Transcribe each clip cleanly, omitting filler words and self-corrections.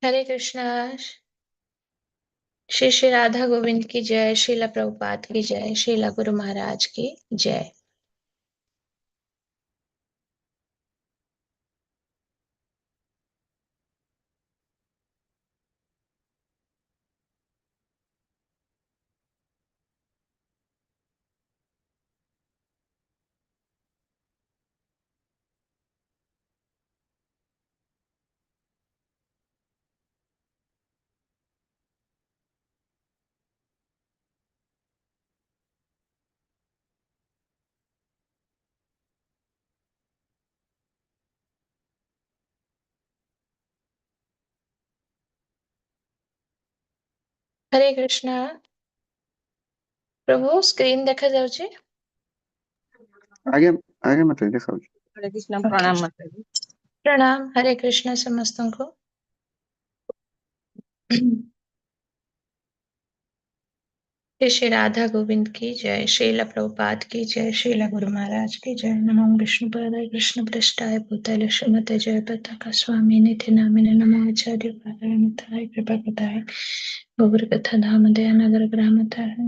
हरे कृष्णा। श्री श्री राधा गोविंद की जय, श्रीला प्रभुपाद की जय, श्रीला गुरु महाराज की जय। हरे कृष्णा। ପ୍ରଭୁ, ସ୍କ୍ରିନ୍ ଦେଖା ଯାଉଛି? ଆଜ୍ଞା ଆଜ୍ଞା, ମାତାଜୀ, ଦେଖାଉଛି। ହରେ କୃଷ୍ଣ। ଓକେ। ପ୍ରଣାମ ମାତାଜୀ। ପ୍ରଣାମ, ହରେ କୃଷ୍ଣ ସମସ୍ତଙ୍କୁ। श्री श्री राधा गोविंद की जय, श्रीला प्रभुपाद की जय, श्रीला गुरु महाराज की जय। नमो विष्णु पदाय कृष्ण पृष्ठाय भूतले श्रीमते जय पताका स्वामी निधि नामिने। नमो आचार्य पादाय कृपा प्रदाय गौर कथा धाम दयानगर ग्राम।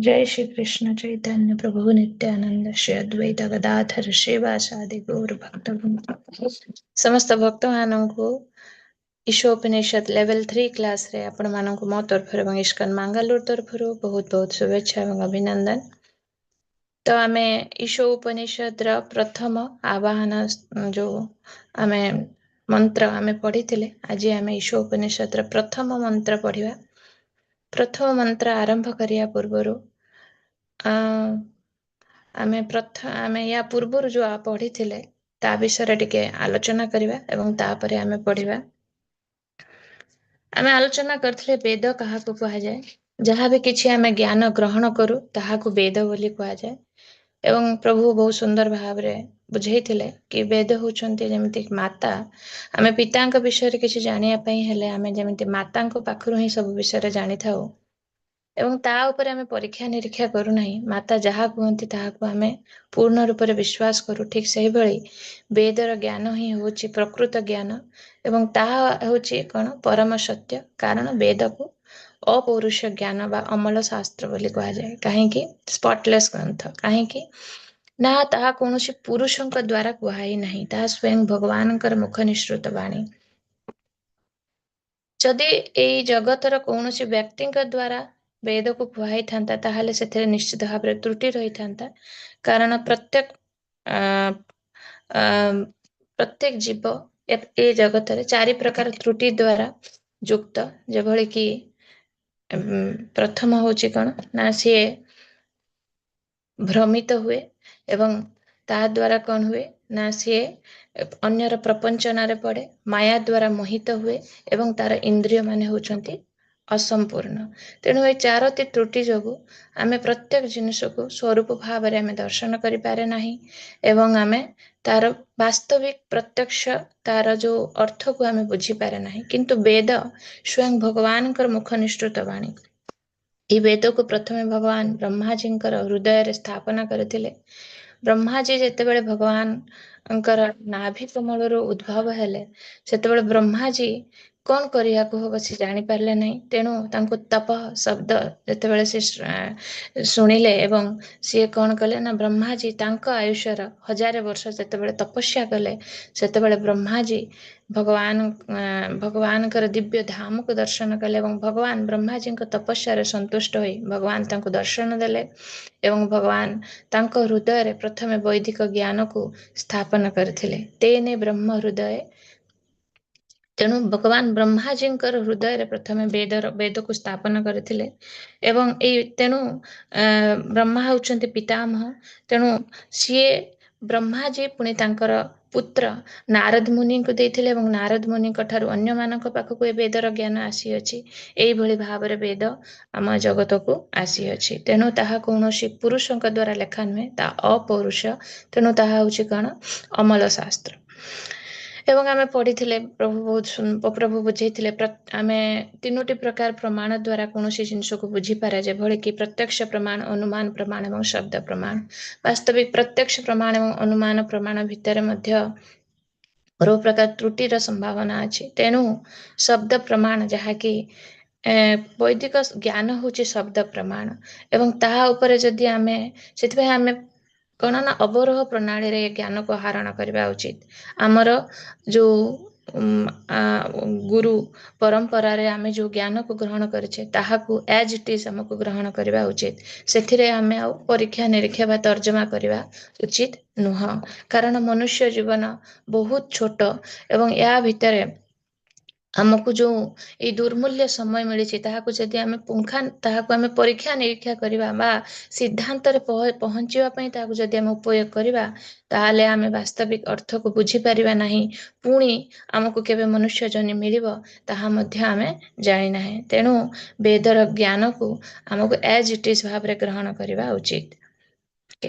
जय श्री कृष्ण चैतन्य प्रभु नित्यानंद श्री अद्वैत गदाधर श्रीवासादि गौर भक्त। ସମସ୍ତ ଭକ୍ତମାନଙ୍କୁ ଈଶୋପନିଷଦ ଲେଭେଲ 3 କ୍ଲାସରେ ଆପଣମାନଙ୍କୁ ମୋ ତରଫରୁ ଏବଂ ଇସ୍କନ ମାଙ୍ଗାଲୋର ତରଫରୁ ବହୁତ ବହୁତ ଶୁଭେଚ୍ଛା ଏବଂ ଅଭିନନ୍ଦନ। ତ ଆମେ ଈଶୋ ଉପନିଷଦର ପ୍ରଥମ ଆବାହନ ଯୋଉ ଆମେ ମନ୍ତ୍ର ଆମେ ପଢିଥିଲେ, ଆଜି ଆମେ ଈଶୋ ଉପନିଷଦର ପ୍ରଥମ ମନ୍ତ୍ର ପଢିବା। ପ୍ରଥମ ମନ୍ତ୍ର ଆରମ୍ଭ କରିବା ପୂର୍ବରୁ ଆମେ ୟା ପୂର୍ବରୁ ଯୋଉ ପଢିଥିଲେ ତା ବିଷୟରେ ଟିକେ ଆଲୋଚନା କରିବା ଏବଂ ତାପରେ ଆମେ ପଢିବା। ଆମେ ଆଲୋଚନା କରିଥିଲେ ବେଦ କାହାକୁ କୁହାଯାଏ। ଯାହା ବି କିଛି ଆମେ ଜ୍ଞାନ ଗ୍ରହଣ କରୁ, ତାହାକୁ ବେଦ ବୋଲି କୁହାଯାଏ। ଏବଂ ପ୍ରଭୁ ବହୁତ ସୁନ୍ଦର ଭାବରେ ବୁଝେଇଥିଲେ କି ବେଦ ହଉଛନ୍ତି ଯେମିତି ମାତା। ଆମେ ପିତାଙ୍କ ବିଷୟରେ କିଛି ଜାଣିବା ପାଇଁ ହେଲେ ଆମେ ଯେମିତି ମାତାଙ୍କ ପାଖରୁ ହିଁ ସବୁ ବିଷୟରେ ଜାଣିଥାଉ ଏବଂ ତା ଉପରେ ଆମେ ପରୀକ୍ଷା ନିରୀକ୍ଷା କରୁନାହିଁ, ମାତା ଯାହା କୁହନ୍ତି ତାହାକୁ ଆମେ ପୂର୍ଣ୍ଣ ରୂପରେ ବିଶ୍ୱାସ କରୁ, ଠିକ ସେହିଭଳି ବେଦର ଜ୍ଞାନ ହିଁ ହେଉଛି ପ୍ରକୃତ ଜ୍ଞାନ ଏବଂ ତାହା ହେଉଛି କଣ? ପରମ ସତ୍ୟ। କାରଣ ବେଦକୁ ଅପୌରୁଷ ଜ୍ଞାନ ବା ଅମଳ ଶାସ୍ତ୍ର ବୋଲି କୁହାଯାଏ। କାହିଁକି? ସ୍ପଟଲେସ୍ ଗ୍ରନ୍ଥ। କାହିଁକି ନା ତାହା କୌଣସି ପୁରୁଷଙ୍କ ଦ୍ଵାରା କୁହାଇ ନାହିଁ, ତାହା ସ୍ୱୟଂ ଭଗବାନଙ୍କର ମୁଖ ନିଃସୃତ ବାଣୀ। ଯଦି ଏଇ ଜଗତର କୌଣସି ବ୍ୟକ୍ତିଙ୍କ ଦ୍ଵାରା ବେଦକୁ କୁହାଇଥାନ୍ତା, ତାହେଲେ ସେଥିରେ ନିଶ୍ଚିତ ଭାବରେ ତ୍ରୁଟି ରହିଥାନ୍ତା। କାରଣ ପ୍ରତ୍ୟେକ ଜୀବ ଏ ଜଗତରେ ଚାରି ପ୍ରକାର ତ୍ରୁଟି ଦ୍ଵାରା ଯୁକ୍ତ। ଯେଭଳି କି ପ୍ରଥମ ହଉଛି କଣ ନା ସିଏ ଭ୍ରମିତ ହୁଏ ଏବଂ ତା ଦ୍ଵାରା କଣ ହୁଏ ନା ସିଏ ଅନ୍ୟର ପ୍ରପଞ୍ଚନାରେ ପଡେ, ମାୟା ଦ୍ଵାରା ମୋହିତ ହୁଏ ଏବଂ ତାର ଇନ୍ଦ୍ରିୟ ମାନେ ହଉଛନ୍ତି ଅସମ୍ପୂର୍ଣ୍ଣ। ତେଣୁ ଏ ଚାରୋଟି ତ୍ରୁଟି ଯୋଗୁ ଆମେ ପ୍ରତ୍ୟେକ ଜିନିଷକୁ ସ୍ୱରୂପ ଭାବରେ ଆମେ ଦର୍ଶନ କରିପାରେ ନାହିଁ ଏବଂ ଆମେ ତାର ବାସ୍ତବିକ ପ୍ରତ୍ୟକ୍ଷ ତାର ଯୋଉ ଅର୍ଥକୁ ଆମେ ବୁଝିପାରେ ନାହିଁ। କିନ୍ତୁ ବେଦ ସ୍ୱୟଂ ଭଗବାନଙ୍କର ମୁଖ ନିଃସୃତ ବାଣୀ। ଏଇ ବେଦକୁ ପ୍ରଥମେ ଭଗବାନ ବ୍ରହ୍ମାଜୀଙ୍କର ହୃଦୟରେ ସ୍ଥାପନା କରିଥିଲେ। ବ୍ରହ୍ମାଜୀ ଯେତେବେଳେ ଭଗବାନଙ୍କର ନାଭି କମଳରୁ ଉଦ୍ଭବ ହେଲେ, ସେତେବେଳେ ବ୍ରହ୍ମାଜୀ କଣ କରିବାକୁ ହବ ସେ ଜାଣିପାରିଲେ ନାହିଁ। ତେଣୁ ତାଙ୍କୁ ତପ ଶବ୍ଦ ଯେତେବେଳେ ସେ ଶୁଣିଲେ ଏବଂ ସିଏ କଣ କଲେ ନା ବ୍ରହ୍ମାଜୀ ତାଙ୍କ ଆୟୁଷର 1000 ବର୍ଷ ଯେତେବେଳେ ତପସ୍ୟା କଲେ, ସେତେବେଳେ ବ୍ରହ୍ମାଜୀ ଭଗବାନଙ୍କର ଦିବ୍ୟ ଧାମକୁ ଦର୍ଶନ କଲେ ଏବଂ ଭଗବାନ ବ୍ରହ୍ମାଜୀଙ୍କ ତପସ୍ୟାରେ ସନ୍ତୁଷ୍ଟ ହୋଇ ଭଗବାନ ତାଙ୍କୁ ଦର୍ଶନ ଦେଲେ ଏବଂ ଭଗବାନ ତାଙ୍କ ହୃଦୟରେ ପ୍ରଥମେ ବୈଦିକ ଜ୍ଞାନକୁ ସ୍ଥାପନ କରିଥିଲେ। ତେନେ ବ୍ରହ୍ମ ହୃଦୟ। ତେଣୁ ଭଗବାନ ବ୍ରହ୍ମାଜୀଙ୍କର ହୃଦୟରେ ପ୍ରଥମେ ବେଦକୁ ସ୍ଥାପନ କରିଥିଲେ ଏବଂ ଏଇ ତେଣୁ ବ୍ରହ୍ମା ହଉଛନ୍ତି ପିତାମହ। ତେଣୁ ସିଏ ବ୍ରହ୍ମାଜୀ ପୁଣି ତାଙ୍କର ପୁତ୍ର ନାରଦ ମୁନିଙ୍କୁ ଦେଇଥିଲେ ଏବଂ ନାରଦ ମୁନିଙ୍କ ଠାରୁ ଅନ୍ୟମାନଙ୍କ ପାଖକୁ ଏ ବେଦର ଜ୍ଞାନ ଆସିଅଛି। ଏଇଭଳି ଭାବରେ ବେଦ ଆମ ଜଗତକୁ ଆସିଅଛି। ତେଣୁ ତାହା କୌଣସି ପୁରୁଷଙ୍କ ଦ୍ଵାରା ଲେଖା ନୁହେଁ, ତା ଅପୌରୁଷ। ତେଣୁ ତାହା ହଉଛି କଣ? ଅମଳ ଶାସ୍ତ୍ର। ଏବଂ ଆମେ ପଢିଥିଲେ, ପ୍ରଭୁ ବହୁତ ପ୍ରଭୁ ବୁଝେଇଥିଲେ, ଆମେ ତିନୋଟି ପ୍ରକାର ପ୍ରମାଣ ଦ୍ଵାରା କୌଣସି ଜିନିଷକୁ ବୁଝିପାରେ, ଯେଭଳି କି ପ୍ରତ୍ୟକ୍ଷ ପ୍ରମାଣ, ଅନୁମାନ ପ୍ରମାଣ ଏବଂ ଶବ୍ଦ ପ୍ରମାଣ। ବାସ୍ତବିକ ପ୍ରତ୍ୟକ୍ଷ ପ୍ରମାଣ ଏବଂ ଅନୁମାନ ପ୍ରମାଣ ଭିତରେ ମଧ୍ୟ ପ୍ରକାର ତ୍ରୁଟିର ସମ୍ଭାବନା ଅଛି। ତେଣୁ ଶବ୍ଦ ପ୍ରମାଣ, ଯାହାକି ବୈଦିକ ଜ୍ଞାନ ହେଉଛି ଶବ୍ଦ ପ୍ରମାଣ, ଏବଂ ତାହା ଉପରେ ଯଦି ଆମେ, ସେଥିପାଇଁ ଆମେ କ'ଣ ନା ଅବରୋହ ପ୍ରଣାଳୀରେ ଜ୍ଞାନକୁ ଆହରଣ କରିବା ଉଚିତ। ଆମର ଯେଉଁ ଗୁରୁ ପରମ୍ପରାରେ ଆମେ ଯେଉଁ ଜ୍ଞାନକୁ ଗ୍ରହଣ କରିଛେ, ତାହାକୁ ଆଜ୍ ଇଟ୍ is ଆମକୁ ଗ୍ରହଣ କରିବା ଉଚିତ। ସେଥିରେ ଆମେ ଆଉ ପରୀକ୍ଷା ନିରୀକ୍ଷା ବା ତର୍ଜମା କରିବା ଉଚିତ ନୁହଁ, କାରଣ ମନୁଷ୍ୟ ଜୀବନ ବହୁତ ଛୋଟ ଏବଂ ଏହା ଭିତରେ ଆମକୁ ଯେଉଁ ଏଇ ଦୁର୍ମୂଲ୍ୟ ସମୟ ମିଳିଛି, ତାହାକୁ ଯଦି ଆମେ ପୁଙ୍ଖା, ତାହାକୁ ଆମେ ପରୀକ୍ଷା ନିରୀକ୍ଷା କରିବା ବା ସିଦ୍ଧାନ୍ତରେ ପହଞ୍ଚିବା ପାଇଁ ତାହାକୁ ଯଦି ଆମେ ଉପଯୋଗ କରିବା, ତାହେଲେ ଆମେ ବାସ୍ତବିକ ଅର୍ଥକୁ ବୁଝିପାରିବା ନାହିଁ। ପୁଣି ଆମକୁ କେବେ ମନୁଷ୍ୟ ଜନି ମିଳିବ ତାହା ମଧ୍ୟ ଆମେ ଜାଣିନାହେଁ। ତେଣୁ ବେଦର ଜ୍ଞାନକୁ ଆମକୁ ଆଜ୍ ଇଟ୍ is ଭାବରେ ଗ୍ରହଣ କରିବା ଉଚିତ।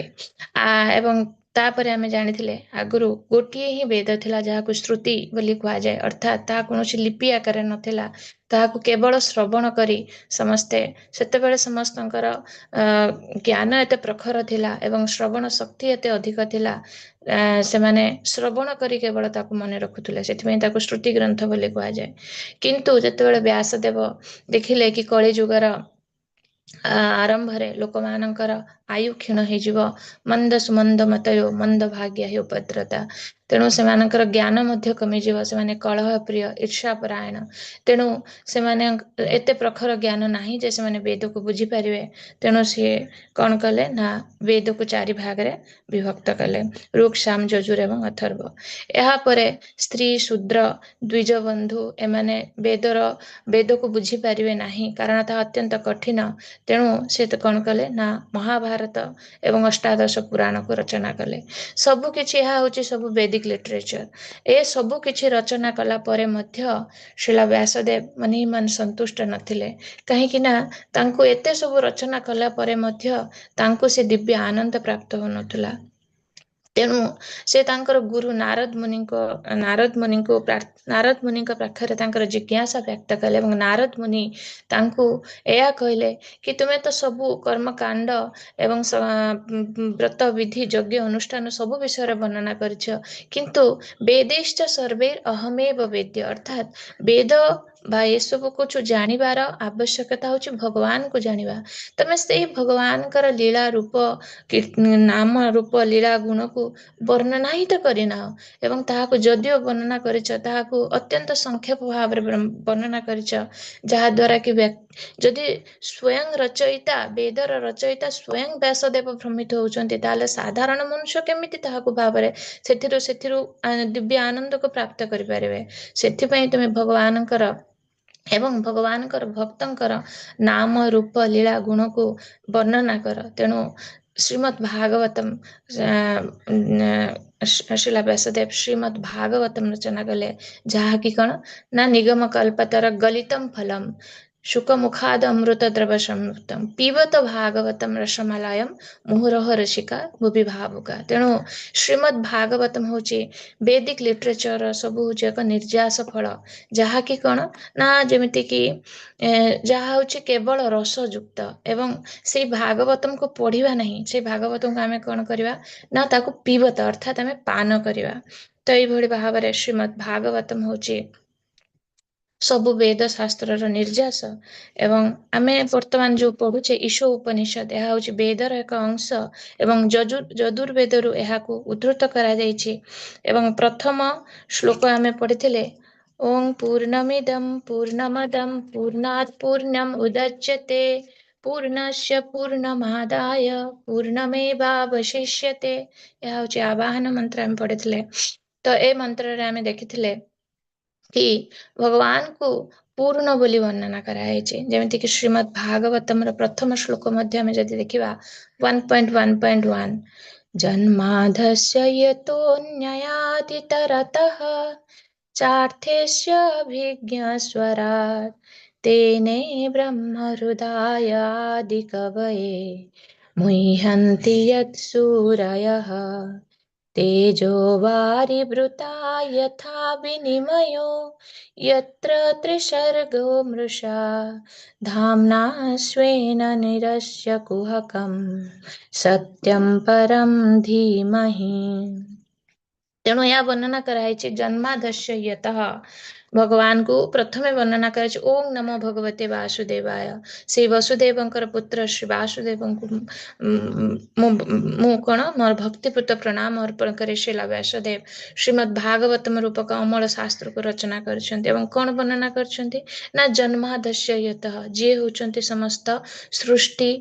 ଏବଂ ତାପରେ ଆମେ ଜାଣିଥିଲେ, ଆଗରୁ ଗୋଟିଏ ହିଁ ବେଦ ଥିଲା, ଯାହାକୁ ଶ୍ରୁତି ବୋଲି କୁହାଯାଏ, ଅର୍ଥାତ୍ ତାହା କୌଣସି ଲିପି ଆକାରରେ ନଥିଲା। ତାହାକୁ କେବଳ ଶ୍ରବଣ କରି ସମସ୍ତେ, ସେତେବେଳେ ସମସ୍ତଙ୍କର ଜ୍ଞାନ ଏତେ ପ୍ରଖର ଥିଲା ଏବଂ ଶ୍ରବଣ ଶକ୍ତି ଏତେ ଅଧିକ ଥିଲା, ସେମାନେ ଶ୍ରବଣ କରି କେବଳ ତାକୁ ମନେ ରଖୁଥିଲେ। ସେଥିପାଇଁ ତାକୁ ଶ୍ରୁତି ଗ୍ରନ୍ଥ ବୋଲି କୁହାଯାଏ। କିନ୍ତୁ ଯେତେବେଳେ ବ୍ୟାସଦେବ ଦେଖିଲେ କି କଳିଯୁଗର ଆରମ୍ଭରେ ଲୋକମାନଙ୍କର ଆୟୁ କ୍ଷୀଣ ହେଇଯିବ, ମନ୍ଦ ସୁମନ୍ଦ ମତୟୋ ମନ୍ଦ ଭାଗ୍ୟ ହି ଉପଦ୍ରତା, ତେଣୁ ସେମାନଙ୍କର ଜ୍ଞାନ ମଧ୍ୟ କମିଯିବ, ସେମାନେ କଳହ ପ୍ରିୟ, ଈର୍ଷାପରାୟଣ, ତେଣୁ ସେମାନେ ଏତେ ପ୍ରଖର ଜ୍ଞାନ ନାହିଁ ଯେ ସେମାନେ ବେଦକୁ ବୁଝିପାରିବେ। ତେଣୁ ସିଏ କ'ଣ କଲେ ନା ବେଦକୁ ଚାରି ଭାଗରେ ବିଭକ୍ତ କଲେ, ଋକ୍, ସାମ, ଯଜୁର ଏବଂ ଅଥର୍ବ। ଏହାପରେ ସ୍ତ୍ରୀ, ଶୂଦ୍ର, ଦ୍ୱିଜବନ୍ଧୁ ଏମାନେ ବେଦକୁ ବୁଝିପାରିବେ ନାହିଁ, କାରଣ ତାହା ଅତ୍ୟନ୍ତ କଠିନ। ତେଣୁ ସେ ତ କ'ଣ କଲେ ନା ମହାଭାରତ ଏବଂ ଅଷ୍ଟାଦଶ ପୁରାଣକୁ ରଚନା କଲେ। ସବୁ କିଛି ଏହା ହେଉଛି ସବୁ ବେଦିକ ଲିଟରେଚର। ଏ ସବୁ କିଛି ରଚନା କଲା ପରେ ମଧ୍ୟ ଶ୍ରୀଲା ବ୍ୟାସଦେବ ମନେ ହିଁ ମନ ସନ୍ତୁଷ୍ଟ ନଥିଲେ, କାହିଁକି ନା ତାଙ୍କୁ ଏତେ ସବୁ ରଚନା କଲା ପରେ ମଧ୍ୟ ତାଙ୍କୁ ସେ ଦିବ୍ୟ ଆନନ୍ଦ ପ୍ରାପ୍ତ ହେଉନଥିଲା। ତେଣୁ ସେ ତାଙ୍କର ଗୁରୁ ନାରଦ ମୁନିଙ୍କ ପାଖରେ ତାଙ୍କର ଜିଜ୍ଞାସା ବ୍ୟକ୍ତ କଲେ ଏବଂ ନାରଦ ମୁନି ତାଙ୍କୁ ଏହା କହିଲେ କି ତୁମେ ତ ସବୁ କର୍ମକାଣ୍ଡ ଏବଂ ବ୍ରତ ବିଧି, ଯଜ୍ଞ ଅନୁଷ୍ଠାନ ସବୁ ବିଷୟରେ ବର୍ଣ୍ଣନା କରିଛ, କିନ୍ତୁ ବେଦେଶ୍ଚ ସର୍ବେ ଅହମେବ ବେଦ୍ୟ, ଅର୍ଥାତ୍ ବେଦ ବା ଏସବୁକୁ ଜାଣିବାର ଆବଶ୍ୟକତା ହେଉଛି ଭଗବାନଙ୍କୁ ଜାଣିବା। ତମେ ସେଇ ଭଗବାନଙ୍କର ଲୀଳା ରୂପ, ନାମ ରୂପ, ଲୀଳା ଗୁଣକୁ ବର୍ଣ୍ଣନା ହିଁ ତ କରିନାହ, ଏବଂ ତାହାକୁ ଯଦିଓ ବର୍ଣ୍ଣନା କରିଛ, ତାହାକୁ ଅତ୍ୟନ୍ତ ସଂକ୍ଷେପ ଭାବରେ ବର୍ଣ୍ଣନା କରିଛ, ଯାହାଦ୍ୱାରା କି ଯଦି ସ୍ୱୟଂ ରଚୟିତା, ବେଦର ରଚୟିତା ସ୍ୱୟଂ ବ୍ୟାସଦେବ ଭ୍ରମିତ ହେଉଛନ୍ତି, ତାହେଲେ ସାଧାରଣ ମନୁଷ୍ୟ କେମିତି ତାହାକୁ ଭାବରେ ସେଥିରୁ ଦିବ୍ୟ ଆନନ୍ଦକୁ ପ୍ରାପ୍ତ କରିପାରିବେ? ସେଥିପାଇଁ ତୁମେ ଭଗବାନଙ୍କର ଏବଂ ଭଗବାନଙ୍କର ଭକ୍ତଙ୍କର ନାମ ରୂପ ଲୀଳା ଗୁଣକୁ ବର୍ଣ୍ଣନା କର। ତେଣୁ ଶ୍ରୀମଦ୍ ଭାଗବତମ, ଶ୍ରୀଲା ବ୍ୟାସଦେବ ଶ୍ରୀମଦ୍ ଭାଗବତମ ରଚନା କଲେ, ଯାହାକି କ'ଣ ନା ନିଗମ କଳ୍ପତର ଗଲିତମ ଫଲମ ଶୁକମୁଖାଦ ଅମୃତ ଦ୍ରବ ସଂଯୁକ୍ତମ ପିବତ ଭାଗବତମ ରସମଲାୟମ ମୁହୁରହ ରସିକା ଭୁବି ଭାବୁକା। ତେଣୁ ଶ୍ରୀମଦ୍ ଭାଗବତମ ହେଉଛି ବେଦିକ ଲିଟରେଚର ସବୁ ହେଉଛି ଏକ ନିର୍ଯାସ ଫଳ, ଯାହାକି କ'ଣ ନା ଯେମିତିକି ଯାହା ହେଉଛି କେବଳ ରସଯୁକ୍ତ। ଏବଂ ସେଇ ଭାଗବତମକୁ ପଢିବା ନାହିଁ, ସେଇ ଭାଗବତମକୁ ଆମେ କ'ଣ କରିବା ନା ତାକୁ ପିବତ, ଅର୍ଥାତ୍ ଆମେ ପାନ କରିବା। ତ ଏଇଭଳି ଭାବରେ ଶ୍ରୀମଦ୍ ଭାଗବତମ ହେଉଛି ସବୁ ବେଦ ଶାସ୍ତ୍ରର ନିର୍ଯାସ। ଏବଂ ଆମେ ବର୍ତ୍ତମାନ ଯୋଉ ପଢୁଛେ ଈଶ ଉପନିଷଦ, ଏହା ହେଉଛି ବେଦର ଏକ ଅଂଶ ଏବଂ ଯଜୁର୍ବେଦରୁ ଏହାକୁ ଉଦ୍ଧୃତ କରାଯାଇଛି। ଏବଂ ପ୍ରଥମ ଶ୍ଲୋକ ଆମେ ପଢିଥିଲେ, ଓଁ ପୂର୍ଣ୍ଣମିଦಂ ପୂର୍ଣ୍ଣମଦಂ ପୂର୍ଣ୍ଣାତ୍ ପୂର୍ଣ୍ଣମ୍ ଉଦଚ୍ୟତେ ପୂର୍ଣ୍ଣସ୍ୟ ପୂର୍ଣ୍ଣମାଦାୟ ପୂର୍ଣ୍ଣମେବାବଶିଷ୍ୟତେ। ଏହା ହେଉଛି ଆବାହନ ମନ୍ତ୍ର ଆମେ ପଢିଥିଲେ। ତ ଏ ମନ୍ତ୍ରରେ ଆମେ ଦେଖିଥିଲେ କି ଭଗବାନଙ୍କୁ ପୂର୍ଣ୍ଣ ବୋଲି ବର୍ଣ୍ଣନା କରାଯାଇଛି। ଯେମିତିକି ଶ୍ରୀମଦ୍ ଭାଗବତମର ପ୍ରଥମ ଶ୍ଲୋକ ମଧ୍ୟ ଆମେ ଯଦି ଦେଖିବା 1.1.1, ଜନ୍ମାଧସ୍ୟ ୟତୋନ୍ୟୟାଦିତରତଃ ଚାର୍ଥେଷ୍ୟଭିଜ୍ଞସ୍ୱରାत् ତେନେ ବ୍ରହ୍ମ ହୃଦାୟ ଆଦିକବୟେ ମୁହ୍ୟନ୍ତି ୟତ୍ସୂରୟଃ ତେଜୋ ବାରିବୃତା ଯଥା ବିନିମୟୋ ୟତ୍ର ତ୍ରିସର୍ଗୋ ମୃଷା ଧାମ୍ନା ସ୍ୱେନ ନିରସ୍ୟ କୁହକಂ ସତ୍ୟಂ ପରಂ ଧୀମହି। ତେଣୁ ଏହା ବର୍ଣ୍ଣନା କରାହେଇଛି ଜନ୍ମାଦସ୍ୟ ୟତଃ। ଭଗବାନଙ୍କୁ ପ୍ରଥମେ ବର୍ଣ୍ଣନା କରାଯାଇଛି ଓଁ ନମୋ ଭଗବତେ ବାସୁଦେବାୟ। ସେଇ ବସୁଦେବଙ୍କର ପୁତ୍ର ଶ୍ରୀ ବାସୁଦେବଙ୍କୁ ମୁଁ କଣ ମୋର ଭକ୍ତିପୂତ ପ୍ରଣାମ ଅର୍ପଣ କରେ। ଶ୍ରୀଲା ବ୍ୟାସଦେବ ଶ୍ରୀମଦ୍ ଭାଗବତମ ରୂପକ ଅମଳ ଶାସ୍ତ୍ରକୁ ରଚନା କରିଛନ୍ତି ଏବଂ କଣ ବର୍ଣ୍ଣନା କରିଛନ୍ତି ନା ଜନ୍ମାଦସ୍ୟ ୟତଃ, ଯିଏ ହେଉଛନ୍ତି ସମସ୍ତ ସୃଷ୍ଟି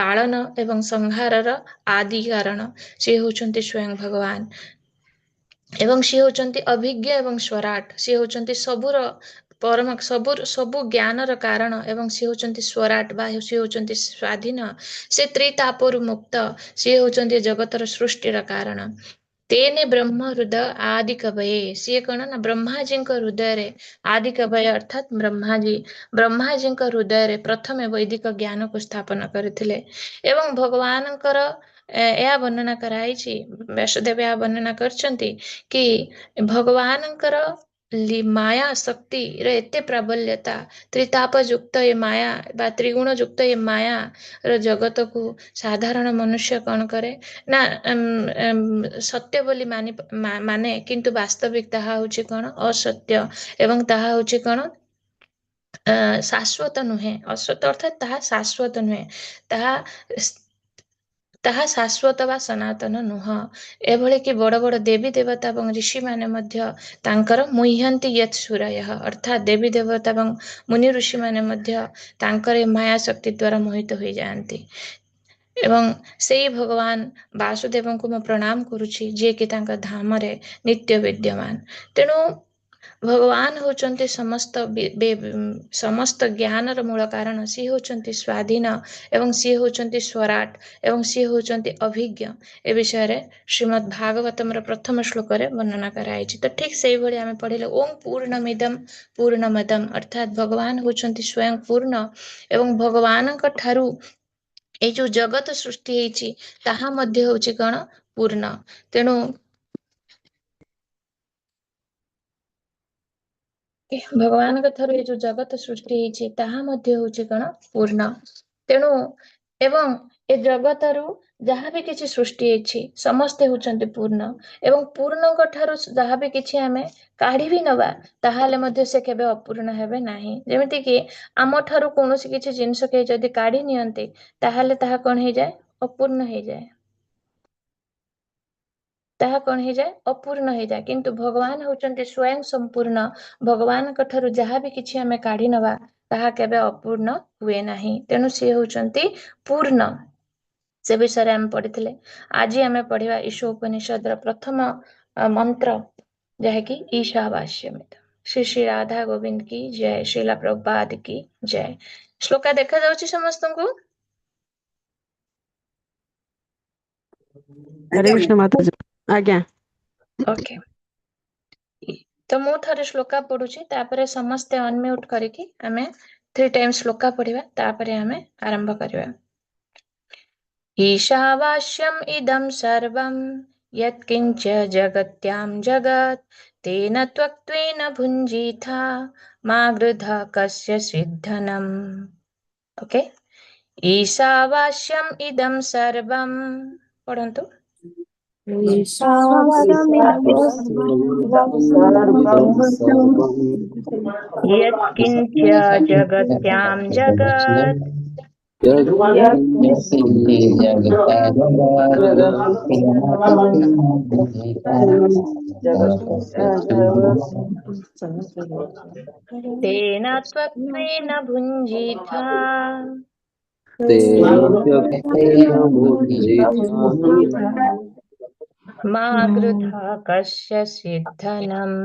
ପାଳନ ଏବଂ ସଂହାରର ଆଦି କାରଣ, ସିଏ ହେଉଛନ୍ତି ସ୍ୱୟଂ ଭଗବାନ ଏବଂ ସିଏ ହେଉଛନ୍ତି ଅଭିଜ୍ଞ ଏବଂ ସ୍ୱରାଟ। ସିଏ ହେଉଛନ୍ତି ସବୁର ପରମ, ସବୁ ସବୁ ଜ୍ଞାନର କାରଣ ଏବଂ ସିଏ ହେଉଛନ୍ତି ସ୍ୱରାଟ ବା ସିଏ ହେଉଛନ୍ତି ସ୍ୱାଧୀନ। ସେ ତ୍ରିତାପରୁ ମୁକ୍ତ, ସିଏ ହେଉଛନ୍ତି ଜଗତର ସୃଷ୍ଟିର କାରଣ। ତେନେ ବ୍ରହ୍ମ ହୃଦୟ ଆଦି କବୟେ, ସିଏ କଣ ନା ବ୍ରହ୍ମାଜୀଙ୍କ ହୃଦୟରେ ଆଦି କବୟ ଅର୍ଥାତ୍ ବ୍ରହ୍ମାଜୀଙ୍କ ହୃଦୟରେ ପ୍ରଥମେ ବୈଦିକ ଜ୍ଞାନକୁ ସ୍ଥାପନ କରିଥିଲେ। ଏବଂ ଭଗବାନଙ୍କର ଏହା ବର୍ଣ୍ଣନା କରାଯାଇଛି, ବ୍ୟାସଦେବ ଏହା ବର୍ଣ୍ଣନା କରିଛନ୍ତି କି ଭଗବାନଙ୍କର ମାୟା ଶକ୍ତିର ଏତେ ପ୍ରାବଲ୍ୟତା, ତ୍ରିତାପ ଯୁକ୍ତ ଏ ମାୟା ବା ତ୍ରିଗୁଣ ଯୁକ୍ତ ଏ ମାୟାର ଜଗତକୁ ସାଧାରଣ ମନୁଷ୍ୟ କଣ କରେ ନା ସତ୍ୟ ବୋଲି ମାନେ, କିନ୍ତୁ ବାସ୍ତବିକ ତାହା ହଉଛି କଣ ଅସତ୍ୟ ଏବଂ ତାହା ହଉଛି କଣ ଶାଶ୍ୱତ ନୁହେଁ। ଅସତ୍ୟ ଅର୍ଥାତ୍ ତାହା ଶାଶ୍ୱତ ନୁହେଁ, ତାହା ଶାଶ୍ୱତ ବା ସନାତନ ନୁହଁ। ଏଭଳି କି ବଡ଼ ବଡ଼ ଦେବୀ ଦେବତା ଏବଂ ଋଷିମାନେ ମଧ୍ୟ ତାଙ୍କର ମୁହ୍ୟନ୍ତି ୟତ୍ ସୁରୟଃ, ଅର୍ଥାତ୍ ଦେବୀ ଦେବତା ଏବଂ ମୁନି ଋଷିମାନେ ମଧ୍ୟ ତାଙ୍କର ଏ ମାୟା ଶକ୍ତି ଦ୍ୱାରା ମୋହିତ ହୋଇଯାଆନ୍ତି। ଏବଂ ସେଇ ଭଗବାନ ବାସୁଦେବଙ୍କୁ ମୁଁ ପ୍ରଣାମ କରୁଛି, ଯିଏକି ତାଙ୍କ ଧାମରେ ନିତ୍ୟ ବିଦ୍ୟମାନ। ତେଣୁ ଭଗବାନ ହେଉଛନ୍ତି ସମସ୍ତ ଜ୍ଞାନର ମୂଳ କାରଣ। ସିଏ ହେଉଛନ୍ତି ସ୍ୱାଧୀନ ଏବଂ ସିଏ ହେଉଛନ୍ତି ସ୍ୱରାଟ ଏବଂ ସିଏ ହେଉଛନ୍ତି ଅଭିଜ୍ଞ। ଏ ବିଷୟରେ ଶ୍ରୀମଦ୍ ଭାଗବତମର ପ୍ରଥମ ଶ୍ଲୋକରେ ବର୍ଣ୍ଣନା କରାଯାଇଛି। ତ ଠିକ୍ ସେଇଭଳି ଆମେ ପଢ଼ିଲେ ଓଁ ପୂର୍ଣ୍ଣମିଦಂ ପୂର୍ଣ୍ଣମଦମ୍, ଅର୍ଥାତ୍ ଭଗବାନ ହେଉଛନ୍ତି ସ୍ୱୟଂ ପୂର୍ଣ୍ଣ ଏବଂ ଭଗବାନଙ୍କ ଠାରୁ ଏଇ ଯୋଉ ଜଗତ ସୃଷ୍ଟି ହେଇଛି ତାହା ମଧ୍ୟ ହେଉଛି କଣ ପୂର୍ଣ୍ଣ। ତେଣୁ ଭଗବାନଙ୍କ ଠାରୁ ଏ ଯୋଉ ଜଗତ ସୃଷ୍ଟି ହେଇଛି ତାହା ମଧ୍ୟ ହଉଛି କଣ ପୂର୍ଣ୍ଣ। ତେଣୁ ଏବଂ ଏ ଜଗତରୁ ଯାହା ବି କିଛି ସୃଷ୍ଟି ହେଇଛି ସମସ୍ତେ ହଉଛନ୍ତି ପୂର୍ଣ୍ଣ ଏବଂ ପୂର୍ଣ୍ଣଙ୍କ ଠାରୁ ଯାହା ବି କିଛି ଆମେ କାଢି ବି ନବା ତାହେଲେ ମଧ୍ୟ ସେ କେବେ ଅପୂର୍ଣ୍ଣ ହେବେ ନାହିଁ। ଯେମିତିକି ଆମ ଠାରୁ କୌଣସି କିଛି ଜିନିଷ କେହି ଯଦି କାଢି ନିଅନ୍ତି ତାହେଲେ ତାହା କଣ ହେଇଯାଏ, ଅପୂର୍ଣ୍ଣ ହେଇଯାଏ। ତାହା କଣ ହେଇଯାଏ, ଅପୂର୍ଣ୍ଣ ହେଇଯାଏ। କିନ୍ତୁ ଭଗବାନ ହଉଛନ୍ତି ସ୍ୱୟଂ ସମ୍ପୂର୍ଣ୍ଣ। ଭଗବାନଙ୍କ ଠାରୁ ଯାହା ବି କିଛି ଆମେ କାଢି ନବା ତାହା କେବେ ଅପୂର୍ଣ୍ଣ ହୁଏ ନାହିଁ। ତେଣୁ ସିଏ ହଉଛନ୍ତି ପୂର୍ଣ୍ଣ। ସେ ବିଷୟରେ ଆମେ ପଢିଥିଲେ। ଆଜି ଆମେ ପଢିବା ଈଶୋପନିଷଦର ପ୍ରଥମ ମନ୍ତ୍ର, ଯାହାକି ଈଶାବାସ୍ୟମିଦମ୍। ଶ୍ରୀ ଶ୍ରୀ ରାଧା ଗୋବିନ୍ଦ କି ଜୟ, ଶ୍ରୀଲା ପ୍ରଭୁପାଦ କି ଜୟ। ଶ୍ଲୋକା ଦେଖାଯାଉଛି ସମସ୍ତଙ୍କୁ? ହରେ କୃଷ୍ଣ ମାତାଜୀ। ଆଜ୍ଞା। ଓକେ, ତ ମୁଁ ଥରେ ଶ୍ଲୋକା ପଢୁଛି, ତାପରେ ସମସ୍ତେ ଅନମ୍ୟୁଟ କରିକି ଆମେ 3 ଟାଇମ୍ ଶ୍ଲୋକା ପଢିବା, ତାପରେ ଆମେ ଆରମ୍ଭ କରିବା। ईशावास्यम् इदं सर्वं यत्किञ्च जगत्यां जगत् तेन त्वक्त्वेन भुञ्जीथा मा गृधः कस्य सिद्धनम्। ओके, ईशावास्यम् इदं सर्वं पढ़न्तु। यत्किञ्च जगत्यां जगत् तेन त्वक्त्वेन भुञ्जीथा मा गृधः कस्य सिद्धनम्।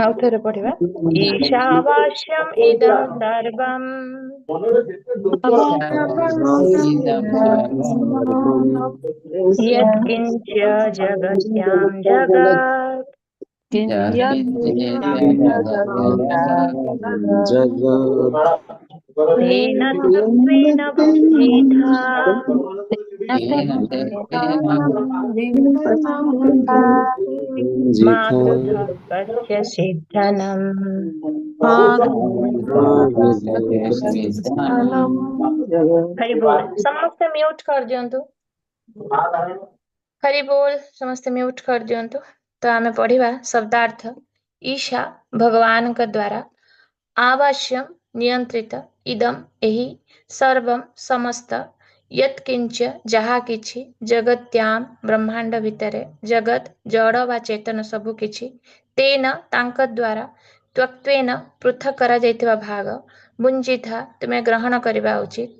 ଆଉ ଥରେ ପଢିବା। ଈଶାବାସ୍ୟମ୍ ଇଦं ସର୍ବମ୍ यत्किञ्च जगत्यां जगत् तेन त्वक्त्वेन भुञ्जीथा तेन मा गृधः कस्य सिद्धनम्। ହରି ବୋଲ। ସମସ୍ତେ ମ୍ୟୁଟ କରିଦିଅନ୍ତୁ। ହରି ବୋଲ। ସମସ୍ତେ ମ୍ୟୁଟ କରିଦିଅନ୍ତୁ। ତ ଆମେ ପଢିବା ଶବ୍ଦାର୍ଥ। ଈଶା ଭଗବାନଙ୍କ ଦ୍ଵାରା, ଆବାସ୍ୟମ ନିୟନ୍ତ୍ରିତ, ଇଦମ ଏହି, ସର୍ବମ ସମସ୍ତ, ୟତ୍କିଞ୍ଚ ଯାହା କିଛି, ଜଗତ୍ୟାମ ବ୍ରହ୍ମାଣ୍ଡ ଭିତରେ, ଜଗତ ଜଡ଼ ବା ଚେତନ ସବୁ କିଛି, ତେନ ତାଙ୍କ ଦ୍ଵାରା, ତ୍ୟକ୍ତେନ ପୃଥକ କରାଯାଇଥିବା ଭାଗ, ଭୁଞ୍ଜିଥା ତୁମେ ଗ୍ରହଣ କରିବା ଉଚିତ,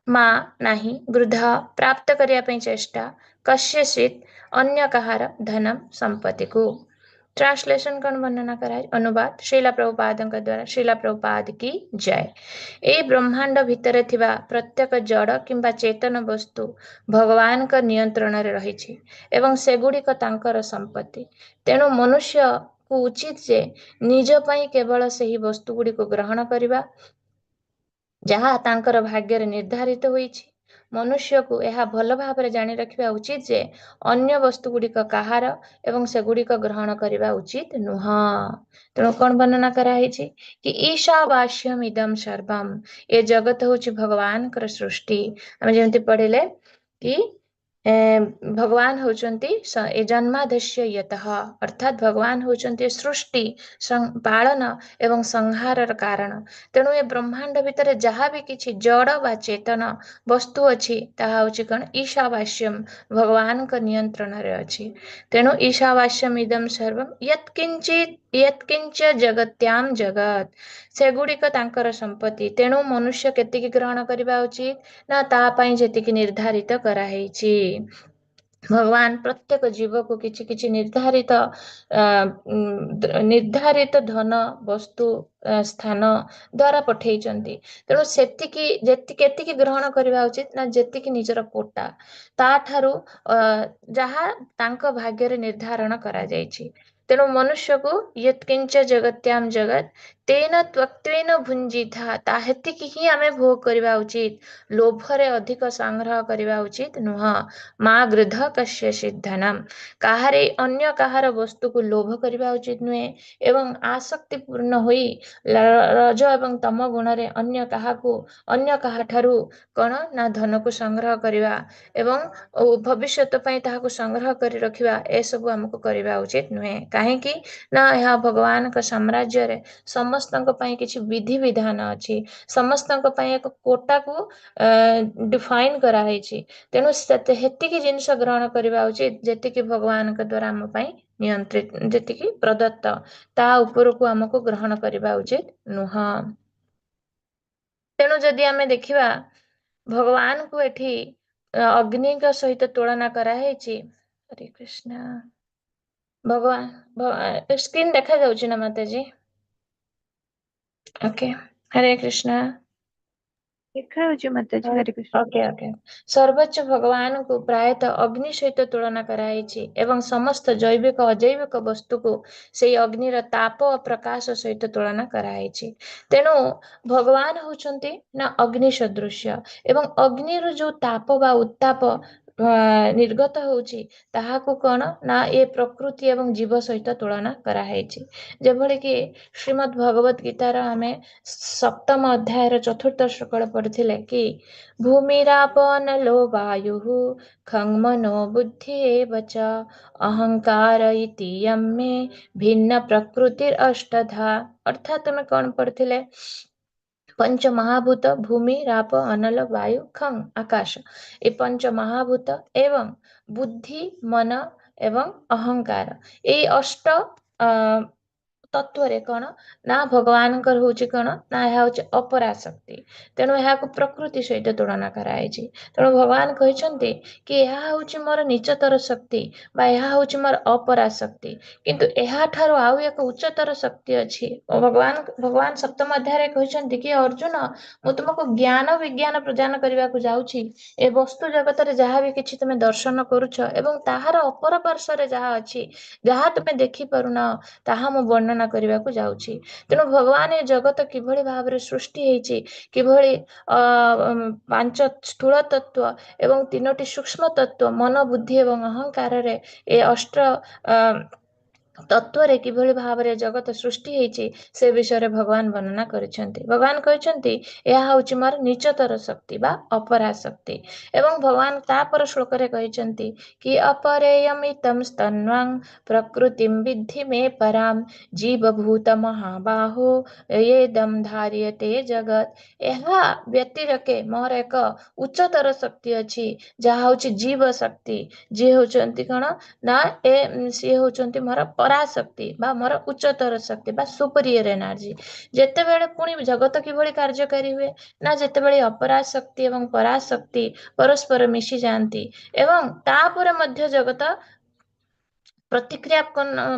ମା ନାହିଁ, ଗୃଧ ପ୍ରାପ୍ତ କରିବା ପାଇଁ ଚେଷ୍ଟା, କସ୍ୟଚିତ୍ ଅନ୍ୟ କାହାର, ଧନମ ସମ୍ପତ୍ତିକୁ। ଟ୍ରାନ୍ସଲେସନ କଣ ବର୍ଣ୍ଣନା କରାଏ? ଅନୁବାଦ ଶ୍ରୀଲା ପ୍ରଭୁପାଦଙ୍କ ଦ୍ଵାରା। ଶ୍ରୀଲା ପ୍ରଭୁପାଦ କି ଜୟ। ଏଇ ବ୍ରହ୍ମାଣ୍ଡ ଭିତରେ ଥିବା ପ୍ରତ୍ୟେକ ଜଡ଼ କିମ୍ବା ଚେତନ ବସ୍ତୁ ଭଗବାନଙ୍କ ନିୟନ୍ତ୍ରଣରେ ରହିଛି ଏବଂ ସେଗୁଡ଼ିକ ତାଙ୍କର ସମ୍ପତ୍ତି। ତେଣୁ ମନୁଷ୍ୟକୁ ଉଚିତ ଯେ ନିଜ ପାଇଁ କେବଳ ସେହି ବସ୍ତୁ ଗୁଡ଼ିକୁ ଗ୍ରହଣ କରିବା ଯାହା ତାଙ୍କର ଭାଗ୍ୟରେ ନିର୍ଦ୍ଧାରିତ ହୋଇଛି। ମନୁଷ୍ୟକୁ ଏହା ଭଲ ଭାବରେ ଜାଣି ରଖିବା ଉଚିତ ଯେ ଅନ୍ୟ ବସ୍ତୁ ଗୁଡ଼ିକ କାହାର ଏବଂ ସେଗୁଡ଼ିକ ଗ୍ରହଣ କରିବା ଉଚିତ ନୁହଁ। ତେଣୁ କଣ ବର୍ଣ୍ଣନା କରାହେଇଛି କି ଈଶାବାସ୍ୟମ ଇଦମ ସର୍ବମ, ଏ ଜଗତ ହଉଛି ଭଗବାନଙ୍କର ସୃଷ୍ଟି। ଆମେ ଯେମିତି ପଢିଲେ କି ଭଗବାନ ହଉଛନ୍ତି ଏ ଜନ୍ମାଦ୍ୟସ୍ୟ ୟତଃ, ଅର୍ଥାତ୍ ଭଗବାନ ହଉଛନ୍ତି ସୃଷ୍ଟି, ପାଳନ ଏବଂ ସଂହାରର କାରଣ। ତେଣୁ ଏ ବ୍ରହ୍ମାଣ୍ଡ ଭିତରେ ଯାହା ବି କିଛି ଜଡ଼ ବା ଚେତନ ବସ୍ତୁ ଅଛି, ତାହା ହଉଛି କଣ? ଈଶାବାସ୍ୟମ, ଭଗବାନଙ୍କ ନିୟନ୍ତ୍ରଣରେ ଅଛି। ତେଣୁ ଈଶାବାସ୍ୟମ ଇଦମ ସର୍ବମ ୟତ୍କିଞ୍ଚିତ ୟତ୍କିଞ୍ଚ ଜଗତ୍ୟାମ ଜଗତ, ସେଗୁଡ଼ିକ ତାଙ୍କର ସମ୍ପତ୍ତି। ତେଣୁ ମନୁଷ୍ୟ କେତିକି ଗ୍ରହଣ କରିବା ଉଚିତ ନା ତା ପାଇଁ ଯେତିକି ନିର୍ଦ୍ଧାରିତ କରାହେଇଛି। ଭଗବାନ ପ୍ରତ୍ୟେକ ଜୀବକୁ କିଛି କିଛି ନିର୍ଦ୍ଧାରିତ ଧନ, ବସ୍ତୁ, ସ୍ଥାନ ଦ୍ଵାରା ପଠେଇଛନ୍ତି। ତେଣୁ ସେତିକି କେତିକି ଗ୍ରହଣ କରିବା ଉଚିତ ନା ଯେତିକି ନିଜର କୋଟା, ତାଠାରୁ ଯାହା ତାଙ୍କ ଭାଗ୍ୟରେ ନିର୍ଦ୍ଧାରଣ କରାଯାଇଛି। ତେଣୁ ମନୁଷ୍ୟକୁ ୟତ୍କିଞ୍ଚ ଜଗତ୍ୟାମ ଜଗତ ତେନ ତ୍ୟକ୍ତେନ ଭୁଞ୍ଜିଥା, ତା ହେତିକି ହିଁ ଆମେ ଭୋଗ କରିବା ଉଚିତ। ଲୋଭରେ ଅଧିକ ସଂଗ୍ରହ କରିବା ଉଚିତ ନୁହଁ। ମା ଗୃଧ କସ୍ୟ ସିଦ୍ଧନମ, କାହାରି ଅନ୍ୟ କାହାର ବସ୍ତୁକୁ ଲୋଭ କରିବା ଉଚିତ ନୁହେଁ ଏବଂ ଆସକ୍ତି ପୂର୍ଣ୍ଣ ହୋଇ ରଜ ଏବଂ ତମ ଗୁଣରେ ଅନ୍ୟ କାହାକୁ ଅନ୍ୟ କାହାଠାରୁ କଣ ନା ଧନକୁ ସଂଗ୍ରହ କରିବା ଏବଂ ଭବିଷ୍ୟତ ପାଇଁ ତାହାକୁ ସଂଗ୍ରହ କରି ରଖିବା, ଏସବୁ ଆମକୁ କରିବା ଉଚିତ ନୁହେଁ। କାହିଁକି ନା ଏହା ଭଗବାନଙ୍କ ସାମ୍ରାଜ୍ୟରେ ସମସ୍ତଙ୍କ ପାଇଁ କିଛି ବିଧିବିଧାନ ଅଛି, ସମସ୍ତଙ୍କ ପାଇଁ ଏକ କୋଟାକୁ ଡିଫାଇନ କରାହେଇଛି। ତେଣୁ ସେତିକି ଜିନିଷ ଗ୍ରହଣ କରିବା ଉଚିତ ଯେତିକି ଭଗବାନଙ୍କ ଦ୍ଵାରା ଆମ ପାଇଁ ନିୟନ୍ତ୍ରିତ, ଯେତିକି ପ୍ରଦତ୍ତ, ତା ଉପରକୁ ଆମକୁ ଗ୍ରହଣ କରିବା ଉଚିତ ନୁହଁ। ତେଣୁ ଯଦି ଆମେ ଦେଖିବା, ଭଗବାନଙ୍କୁ ଏଠି ଅଗ୍ନିଙ୍କ ସହିତ ତୁଳନା କରାହେଇଛି। ହରେ କୃଷ୍ଣ। ଭଗବାନ, ସ୍କ୍ରିନ୍ ଦେଖାଯାଉଛି ନା ମାତାଜୀ? ଓକେ, ହରେ କୃଷ୍ଣ। ଦେଖାଯାଉଛି ମାତାଜୀ। ହରେ କୃଷ୍ଣ। ଓକେ। ସର୍ବୋଚ୍ଚ ଭଗବାନଙ୍କୁ ପ୍ରାୟତଃ ଅଗ୍ନି ସହିତ ତୁଳନା କରାଯାଇଛି ଏବଂ ସମସ୍ତ ଜୈବିକ ଅଜୈବିକ ବସ୍ତୁକୁ ସେଇ ଅଗ୍ନିର ତାପ ଓ ପ୍ରକାଶ ସହିତ ତୁଳନା କରାଯାଇଛି। ତେଣୁ ଭଗବାନ ହଉଛନ୍ତି ନା ଅଗ୍ନି ସଦୃଶ୍ୟ ଏବଂ ଅଗ୍ନିରୁ ଯୋଉ ତାପ ବା ଉତ୍ତାପ ନିର୍ଗତ ହଉଛି, ତାହାକୁ କଣ ନା ଏ ପ୍ରକୃତି ଏବଂ ଜୀବ ସହିତ ତୁଳନା କରାହେଇଛି। ଯେଭଳି କି ଶ୍ରୀମଦ୍ ଭଗବତ ଗୀତାର ଆମେ ସପ୍ତମ ଅଧ୍ୟାୟର ଚତୁର୍ଥ ଶ୍ଲୋକ ପଢିଥିଲେ କି ଭୂମିରାପନଲୋ ବାୟୁଃ ଖଂ ମନୋ ବୁଦ୍ଧି ଏବ ଚ ଅହଙ୍କାର ଇତି ୟଂ ମେ ଭିନ୍ନ ପ୍ରକୃତିର ଅଷ୍ଟଧା। ଅର୍ଥାତ୍ ଆମେ କଣ ପଢିଥିଲେ? ପଞ୍ଚ ମହାଭୂତ, ଭୂମି, ରାପ, ଅନଲ, ବାୟୁ, ଖଂ, ଆକାଶ, ଏ ପଞ୍ଚ ମହାଭୂତ ଏବଂ ବୁଦ୍ଧି, ମନ ଏବଂ ଅହଙ୍କାର, ଏଇ ଅଷ୍ଟ ତତ୍ଵରେ କଣ ନା ଭଗବାନଙ୍କର ହଉଛି କଣ ନା ଏହା ହଉଛି ଅପରାଶକ୍ତି। ତେଣୁ ଏହାକୁ ପ୍ରକୃତି ସହିତ ତୁଳନା କରାଯାଇଛି। ତେଣୁ ଭଗବାନ କହିଛନ୍ତି କି ଏହା ହଉଛି ମୋର ନିଚତର ଶକ୍ତି ବା ଏହା ହଉଛି ମୋର ଅପରାଶକ୍ତି, କିନ୍ତୁ ଏହାଠାରୁ ଆଉ ଏକ ଉଚ୍ଚତର ଶକ୍ତି ଅଛି। ଓ ଭଗବାନ ସପ୍ତମ ଅଧ୍ୟାୟରେ କହିଛନ୍ତି କି ଅର୍ଜୁନ, ମୁଁ ତୁମକୁ ଜ୍ଞାନ ବିଜ୍ଞାନ ପ୍ରଦାନ କରିବାକୁ ଯାଉଛି। ଏ ବସ୍ତୁ ଜଗତରେ ଯାହା ବି କିଛି ତୁମେ ଦର୍ଶନ କରୁଛ ଏବଂ ତାହାର ଅପର ପାର୍ଶ୍ୱରେ ଯାହା ଅଛି, ଯାହା ତୁମେ ଦେଖିପାରୁନ, ତାହା ମୁଁ ବର୍ଣ୍ଣନା ବର୍ଣ୍ଣନା କରିବାକୁ ଯାଉଛି। ତେଣୁ ଭଗବାନ ଏ ଜଗତ କିଭଳି ଭାବରେ ସୃଷ୍ଟି ହେଇଛି, କିଭଳି 5 ସ୍ଥୂଳ ତତ୍ତ୍ୱ ଏବଂ 3ଟି ସୂକ୍ଷ୍ମ ତତ୍ତ୍ୱ ମନ, ବୁଦ୍ଧି ଏବଂ ଅହଙ୍କାରରେ ଏ ଅଷ୍ଟ ତତ୍ତ୍ୱରେ କିଭଳି ଭାବରେ ଜଗତ ସୃଷ୍ଟି ହେଇଛି ସେ ବିଷୟରେ ଭଗବାନ ବର୍ଣ୍ଣନା କରିଛନ୍ତି। ଭଗବାନ କହିଛନ୍ତି ଏହା ହେଉଛି ମୋର ନିଚତର ଶକ୍ତି ବା ଅପରା ଶକ୍ତି। ଏବଂ ଭଗବାନ ତାପର ଶ୍ଲୋକରେ କହିଛନ୍ତି କି ଅପରେୟମିତಂ ସ୍ତନ୍ୱଂ ପ୍ରକୃତିಂ ବିଦ୍ଧି ମେ ପରାମ ଜୀବଭୂତ ମହାବାହୁ ୟେଦಂ ଧାର୍ୟତେ ଜଗତ। ଏହା ବ୍ୟତିରକେ ମୋର ଏକ ଉଚ୍ଚତର ଶକ୍ତି ଅଛି, ଯାହା ହଉଛି ଜୀବ ଶକ୍ତି, ଯିଏ ହଉଛନ୍ତି କଣ ନା ସିଏ ହଉଛନ୍ତି ମୋର ପରାଶକ୍ତି ବା ମୋର ଉଚ୍ଚତର ଶକ୍ତି ବା ସୁପରିୟର ଏନର୍ଜି। ଯେତେବେଳେ ପୁଣି ଜଗତ କିଭଳି କାର୍ଯ୍ୟକାରୀ ହୁଏ ନା ଯେତେବେଳେ ଅପରାଶକ୍ତି ଏବଂ ପରାଶକ୍ତି ପରସ୍ପର ମିଶିଯାଆନ୍ତି ଏବଂ ତାପରେ ମଧ୍ୟ ଜଗତ ପ୍ରତିକ୍ରିୟା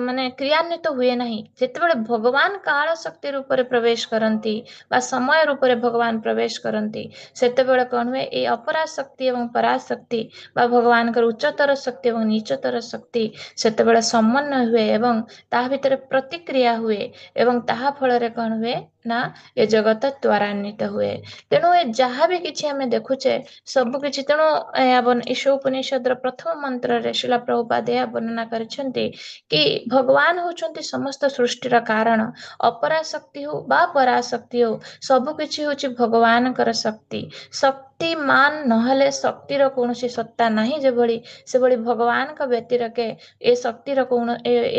ମାନେ କ୍ରିୟାନ୍ୱିତ ହୁଏ ନାହିଁ। ଯେତେବେଳେ ଭଗବାନ କାଳ ଶକ୍ତି ରୂପରେ ପ୍ରବେଶ କରନ୍ତି ବା ସମୟ ରୂପରେ ଭଗବାନ ପ୍ରବେଶ କରନ୍ତି, ସେତେବେଳେ କଣ ହୁଏ, ଏଇ ଅପରାଶକ୍ତି ଏବଂ ପରାଶକ୍ତି ବା ଭଗବାନଙ୍କର ଉଚ୍ଚତର ଶକ୍ତି ଏବଂ ନିଚତର ଶକ୍ତି ସେତେବେଳେ ସମନ୍ୱୟ ହୁଏ ଏବଂ ତାହା ଭିତରେ ପ୍ରତିକ୍ରିୟା ହୁଏ ଏବଂ ତାହା ଫଳରେ କଣ ହୁଏ ନା ଏ ଜଗତ ତ୍ୱରାନ୍ୱିତ ହୁଏ। ତେଣୁ ଏ ଯାହା ବି କିଛି ଆମେ ଦେଖୁଛେ ସବୁ କିଛି, ତେଣୁ ଏହା ଈଶ ଉପନିଷଦର ପ୍ରଥମ ମନ୍ତ୍ରରେ ଶ୍ରୀଲ ପ୍ରଭୁପାଦ ଏହା ବର୍ଣ୍ଣନା କରିଛନ୍ତି କି ଭଗବାନ ହଉଛନ୍ତି ସମସ୍ତ ସୃଷ୍ଟିର କାରଣ। ଅପରାଶକ୍ତି ହଉ ବା ପରାଶକ୍ତି ହଉ, ସବୁ କିଛି ହଉଛି ଭଗବାନଙ୍କର ଶକ୍ତି। ଶକ୍ତିମାନ ନହେଲେ ଶକ୍ତିର କୌଣସି ସତ୍ତା ନାହିଁ। ଯେଭଳି ସେଭଳି ଭଗବାନଙ୍କ ବ୍ୟତିରେକେ ଏ ଶକ୍ତିର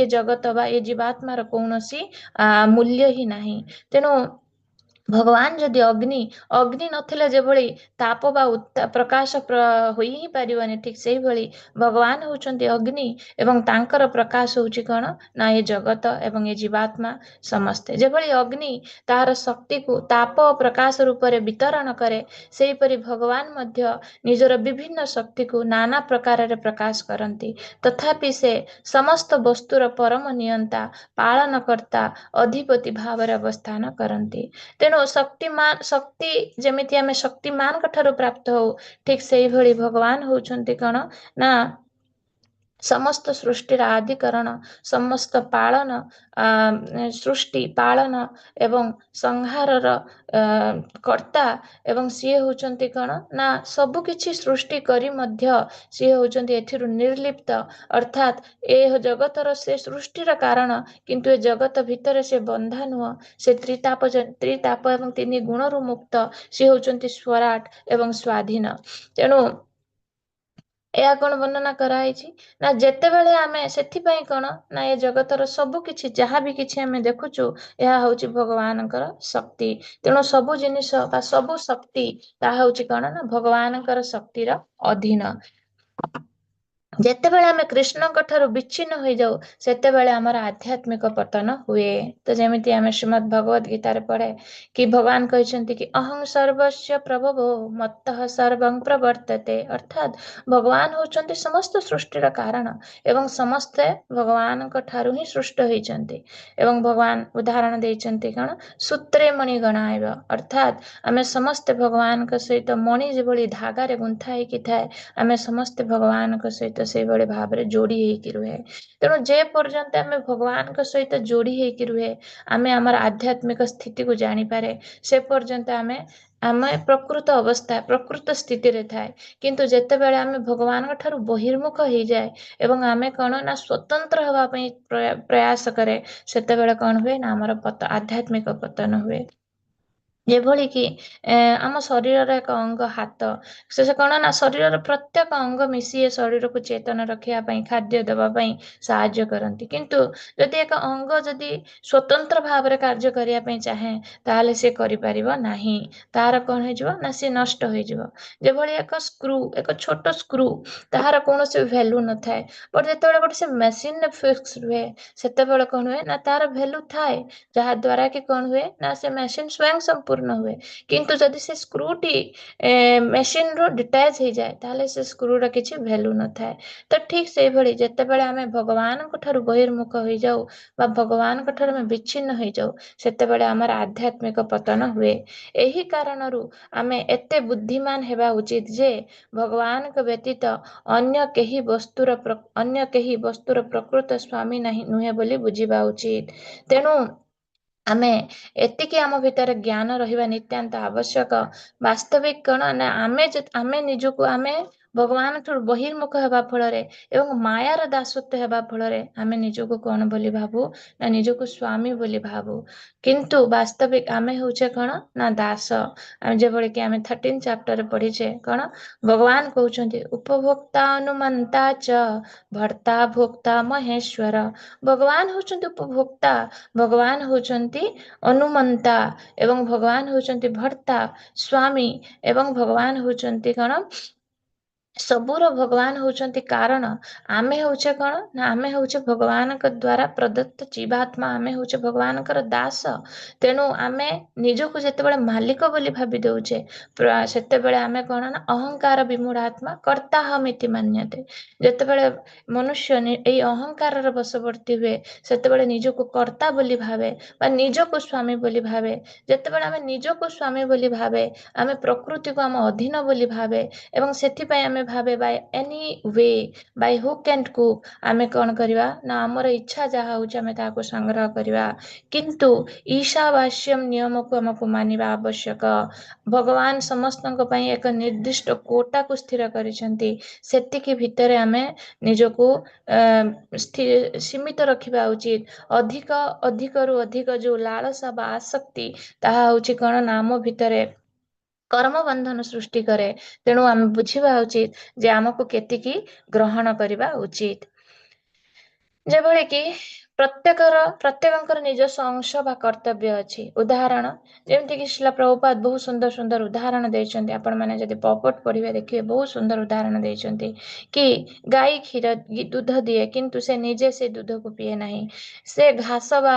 ଏ ଜଗତ ବା ଏ ଜୀବାତ୍ମାର କୌଣସି ମୂଲ୍ୟ ହିଁ ନାହିଁ। ତେଣୁ ଭଗବାନ ଯଦି ଅଗ୍ନି, ଅଗ୍ନି ନଥିଲେ ଯେଭଳି ତାପ ବା ପ୍ରକାଶ ହୋଇ ହିଁ ପାରିବନି, ଠିକ ସେଇଭଳି ଭଗବାନ ହଉଛନ୍ତି ଅଗ୍ନି ଏବଂ ତାଙ୍କର ପ୍ରକାଶ ହଉଛି କଣ ନା ଏ ଜଗତ ଏବଂ ଏ ଜୀବାତ୍ମା ସମସ୍ତେ। ଯେଭଳି ଅଗ୍ନି ତାହାର ଶକ୍ତିକୁ ତାପ ପ୍ରକାଶ ରୂପରେ ବିତରଣ କରେ, ସେହିପରି ଭଗବାନ ମଧ୍ୟ ନିଜର ବିଭିନ୍ନ ଶକ୍ତିକୁ ନାନା ପ୍ରକାରରେ ପ୍ରକାଶ କରନ୍ତି। ତଥାପି ସେ ସମସ୍ତ ବସ୍ତୁର ପରମ ନିୟନ୍ତା, ପାଳନକର୍ତ୍ତା, ଅଧିପତି ଭାବରେ ଅବସ୍ଥାନ କରନ୍ତି। ତେଣୁ ଶକ୍ତି ଯେମିତି ଆମେ ଶକ୍ତିମାନଙ୍କ ଠାରୁ ପ୍ରାପ୍ତ ହଉ, ଠିକ ସେଇଭଳି ଭଗବାନ ହଉଛନ୍ତି କଣ ନା ସମସ୍ତ ସୃଷ୍ଟିର ଆଦିକରଣ, ସମସ୍ତ ପାଳନ, ସୃଷ୍ଟି ପାଳନ ଏବଂ ସଂହାରର କର୍ତ୍ତା। ଏବଂ ସିଏ ହଉଛନ୍ତି କଣ ନା ସବୁ କିଛି ସୃଷ୍ଟି କରି ମଧ୍ୟ ସିଏ ହଉଛନ୍ତି ଏଥିରୁ ନିର୍ଲିପ୍ତ। ଅର୍ଥାତ୍ ଏ ଜଗତର ସେ ସୃଷ୍ଟିର କାରଣ, କିନ୍ତୁ ଏ ଜଗତ ଭିତରେ ସେ ବନ୍ଧା ନୁହଁ, ସେ ତ୍ରିତାପ ଏବଂ ତିନି ଗୁଣରୁ ମୁକ୍ତ। ସିଏ ହଉଛନ୍ତି ସ୍ୱରାଟ ଏବଂ ସ୍ୱାଧୀନ। ତେଣୁ ଏହା କଣ ବର୍ଣ୍ଣନା କରାହେଇଛି ନା ଯେତେବେଳେ ଆମେ ସେଥିପାଇଁ କଣ ନା ଏ ଜଗତର ସବୁ କିଛି ଯାହା ବି କିଛି ଆମେ ଦେଖୁଛୁ ଏହା ହଉଛି ଭଗବାନଙ୍କର ଶକ୍ତି। ତେଣୁ ସବୁ ଜିନିଷ ବା ସବୁ ଶକ୍ତି ତାହା ହଉଛି କଣ ନା ଭଗବାନଙ୍କର ଶକ୍ତିର ଅଧୀନ। ଯେତେବେଳେ ଆମେ କୃଷ୍ଣଙ୍କ ଠାରୁ ବିଚ୍ଛିନ୍ନ ହୋଇଯାଉ ସେତେବେଳେ ଆମର ଆଧ୍ୟାତ୍ମିକ ପତନ ହୁଏ। ତ ଯେମିତି ଆମେ ଶ୍ରୀମଦ୍ ଭଗବତ ଗୀତାରେ ପଢେ କି ଭଗବାନ କହିଛନ୍ତି କି ଅହଂ ସର୍ବସ୍ୟ ପ୍ରଭବୋ ମତ୍ତଃ ସର୍ବଂ ପ୍ରବର୍ତ୍ତତେ। ଅର୍ଥାତ୍ ଭଗବାନ ହଉଛନ୍ତି ସମସ୍ତ ସୃଷ୍ଟିର କାରଣ ଏବଂ ସମସ୍ତେ ଭଗବାନଙ୍କ ଠାରୁ ହିଁ ସୃଷ୍ଟ ହେଇଛନ୍ତି। ଏବଂ ଭଗବାନ ଉଦାହରଣ ଦେଇଛନ୍ତି କଣ ସୂତ୍ରେ ମଣି ଗଣାଇବ। ଅର୍ଥାତ୍ ଆମେ ସମସ୍ତେ ଭଗବାନଙ୍କ ସହିତ ମଣି ଯେଭଳି ଧାଗାରେ ଗୁନ୍ଥା ହେଇକି ଥାଏ, ଆମେ ସମସ୍ତେ ଭଗବାନଙ୍କ ସହିତ ସେଇଭଳି ଭାବରେ ଯୋଡି ହେଇକି ରୁହେ। ତେଣୁ ଯେ ପର୍ଯ୍ୟନ୍ତ ଆମେ ଭଗବାନଙ୍କ ସହିତ ଯୋଡି ହେଇକି ରୁହେ, ଆମେ ଆମର ଆଧ୍ୟାତ୍ମିକ ସ୍ଥିତିକୁ ଜାଣିପାରେ, ସେ ପର୍ଯ୍ୟନ୍ତ ଆମେ ପ୍ରକୃତ ଅବସ୍ଥା, ପ୍ରକୃତ ସ୍ଥିତିରେ ଥାଏ। କିନ୍ତୁ ଯେତେବେଳେ ଆମେ ଭଗବାନଙ୍କ ଠାରୁ ବହିର୍ମୁଖ ହେଇଯାଏ ଏବଂ ଆମେ କଣ ନା ସ୍ୱତନ୍ତ୍ର ହେବା ପାଇଁ ପ୍ରୟାସ କରେ, ସେତେବେଳେ କଣ ହୁଏ ନା ଆମର ଆଧ୍ୟାତ୍ମିକ ପତନ ହୁଏ। ଯେଭଳି କି ଆମ ଶରୀରର ଏକ ଅଙ୍ଗ ହାତ, ସେ କଣ ନା ଶରୀରର ପ୍ରତ୍ୟେକ ଅଙ୍ଗ ମିଶି ଏ ଶରୀରକୁ ଚେତନ ରଖିବା ପାଇଁ, ଖାଦ୍ୟ ଦେବା ପାଇଁ ସାହାଯ୍ୟ କରନ୍ତି। କିନ୍ତୁ ଯଦି ଏକ ଅଙ୍ଗ ଯଦି ସ୍ୱତନ୍ତ୍ର ଭାବରେ କାର୍ଯ୍ୟ କରିବା ପାଇଁ ଚାହେଁ, ତାହେଲେ ସେ କରିପାରିବ ନାହିଁ। ତାର କଣ ହେଇଯିବ ନା ସେ ନଷ୍ଟ ହେଇଯିବ। ଯେଭଳି ଏକ ସ୍କ୍ରୁ, ଏକ ଛୋଟ ସ୍କ୍ରୁ, ତାହାର କୌଣସି ଭ୍ୟାଲୁ ନଥାଏ। ବଟ୍ ଯେତେବେଳେ ଗୋଟେ ସେ ମେସିନରେ ଫିକ୍ସ ରୁହେ, ସେତେବେଳେ କଣ ହୁଏ ନା ତାର ଭ୍ୟାଲୁ ଥାଏ, ଯାହାଦ୍ୱାରା କି କଣ ହୁଏ ନା ସେ ମେସିନ ସ୍ୱୟଂ ସମ୍ପୂର୍ଣ୍ଣ ସମ୍ପୂର୍ଣ୍ଣ ହୁଏ। କିନ୍ତୁ ଯଦି ସେ ସ୍କ୍ରୁଟି ମେସିନରୁ ଡିଟାଚ୍ ହେଇଯାଏ, ତାହେଲେ ସେ ସ୍କ୍ରୁର କିଛି ଭ୍ୟାଲୁ ନଥାଏ। ତ ଠିକ ସେଇଭଳି ଯେତେବେଳେ ଆମେ ଭଗବାନଙ୍କ ଠାରୁ ବହିର୍ମୁଖ ହେଇଯାଉ ବା ଭଗବାନଙ୍କ ଠାରୁ ଆମେ ବିଚ୍ଛିନ୍ନ ହେଇଯାଉ, ସେତେବେଳେ ଆମର ଆଧ୍ୟାତ୍ମିକ ପତନ ହୁଏ। ଏହି କାରଣରୁ ଆମେ ଏତେ ବୁଦ୍ଧିମାନ ହେବା ଉଚିତ ଯେ ଭଗବାନଙ୍କ ବ୍ୟତୀତ ଅନ୍ୟ କେହି ବସ୍ତୁର ପ୍ରକୃତ ସ୍ୱାମୀ ନାହିଁ ନୁହେଁ ବୋଲି ବୁଝିବା ଉଚିତ। ତେଣୁ ଆମେ ଏତିକି ଆମ ଭିତରେ ଜ୍ଞାନ ରହିବା ନିତ୍ୟାନ୍ତ ଆବଶ୍ୟକ। ବାସ୍ତବିକ କଣ ନା ଆମେ ନିଜକୁ ଆମେ ଭଗବାନଠୁ ବହିର୍ମୁଖ ହେବା ଫଳରେ ଏବଂ ମାୟାର ଦାସତ୍ୱ ହେବା ଫଳରେ ଆମେ ନିଜକୁ କଣ ବୋଲି ଭାବୁ ନା ନିଜକୁ ସ୍ୱାମୀ ବୋଲି ଭାବୁ। କିନ୍ତୁ ବାସ୍ତବିକ ଆମେ ହେଉଛେ କଣ ନା ଦାସ। ଆମେ ଯେଭଳି କି ଆମେ 13 ଚାପ୍ଟରରେ ପଢିଛେ କଣ, ଭଗବାନ କହୁଛନ୍ତି, "ଉପଭୋକ୍ତା ଅନୁମନ୍ତା ଚ ଭର୍ତ୍ତା ଭୋକ୍ତା ମହେଶ୍ୱର।" ଭଗବାନ ହଉଛନ୍ତି ଉପଭୋକ୍ତା, ଭଗବାନ ହଉଛନ୍ତି ଅନୁମନ୍ତା ଏବଂ ଭଗବାନ ହଉଛନ୍ତି ଭର୍ତ୍ତା, ସ୍ୱାମୀ ଏବଂ ଭଗବାନ ହଉଛନ୍ତି କଣ, ସବୁର ଭଗବାନ ହଉଛନ୍ତି କାରଣ। ଆମେ ହଉଛେ କଣ ନା ଆମେ ହଉଛେ ଭଗବାନଙ୍କ ଦ୍ଵାରା ପ୍ରଦତ୍ତ ଜୀବାତ୍ମା। ଆମେ ହଉଛେ ଭଗବାନଙ୍କର ଦାସ। ତେଣୁ ଆମେ ନିଜକୁ ଯେତେବେଳେ ମାଲିକ ବୋଲି ଭାବି ଦଉଛେ, ସେତେବେଳେ ଆମେ କଣ ନା ଅହଙ୍କାର ବିମୂଢ଼ାତ୍ମା କର୍ତ୍ତାହମିତି ମାନ୍ୟତେ। ଯେତେବେଳେ ମନୁଷ୍ୟ ଏଇ ଅହଙ୍କାରର ବଶବର୍ତ୍ତୀ ହୁଏ, ସେତେବେଳେ ନିଜକୁ କର୍ତ୍ତା ବୋଲି ଭାବେ ବା ନିଜକୁ ସ୍ୱାମୀ ବୋଲି ଭାବେ। ଯେତେବେଳେ ଆମେ ନିଜକୁ ସ୍ୱାମୀ ବୋଲି ଭାବେ, ଆମେ ପ୍ରକୃତିକୁ ଆମ ଅଧୀନ ବୋଲି ଭାବେ ଏବଂ ସେଥିପାଇଁ ଆମେ ଭାବେ by any way, by hook and crook ଆମେ କଣ କରିବା ନା ଆମର ଇଚ୍ଛା ଯାହା ହଉଛି ଆମେ ତାହାକୁ ସଂଗ୍ରହ କରିବା। କିନ୍ତୁ ଈଶାବାସ୍ୟମ ନିୟମକୁ ଆମକୁ ମାନିବା ଆବଶ୍ୟକ। ଭଗବାନ ସମସ୍ତଙ୍କ ପାଇଁ ଏକ ନିର୍ଦ୍ଦିଷ୍ଟ କୋଟାକୁ ସ୍ଥିର କରିଛନ୍ତି। ସେତିକି ଭିତରେ ଆମେ ନିଜକୁ ସୀମିତ ରଖିବା ଉଚିତ। ଅଧିକରୁ ଅଧିକ ଯୋଉ ଲାଳସା ବା ଆସକ୍ତି, ତାହା ହଉଛି କଣ ନା ଆମ ଭିତରେ କର୍ମବନ୍ଧନ ସୃଷ୍ଟି କରେ। ତେଣୁ ଆମେ ବୁଝିବା ଉଚିତ ଯେ ଆମକୁ କେତିକି ଗ୍ରହଣ କରିବା ଉଚିତ। ଯେଭଳି କି ପ୍ରତ୍ୟେକଙ୍କର ନିଜସ୍ୱ ଅଂଶ ବା କର୍ତ୍ତବ୍ୟ ଅଛି। ଉଦାହରଣ ଯେମିତିକି ଶ୍ରୀଲ ପ୍ରଭୁପାଦ ବହୁତ ସୁନ୍ଦର ସୁନ୍ଦର ଉଦାହରଣ ଦେଇଛନ୍ତି। ଆପଣମାନେ ଯଦି ପର୍ପୋର୍ଟ ପଢିବେ, ଦେଖିବେ ବହୁତ ସୁନ୍ଦର ଉଦାହରଣ ଦେଇଛନ୍ତି କି ଗାଈ କ୍ଷୀର ଦୁଧ ଦିଏ, କିନ୍ତୁ ସେ ନିଜେ ସେ ଦୁଧକୁ ପିଏ ନାହିଁ। ସେ ଘାସ ବା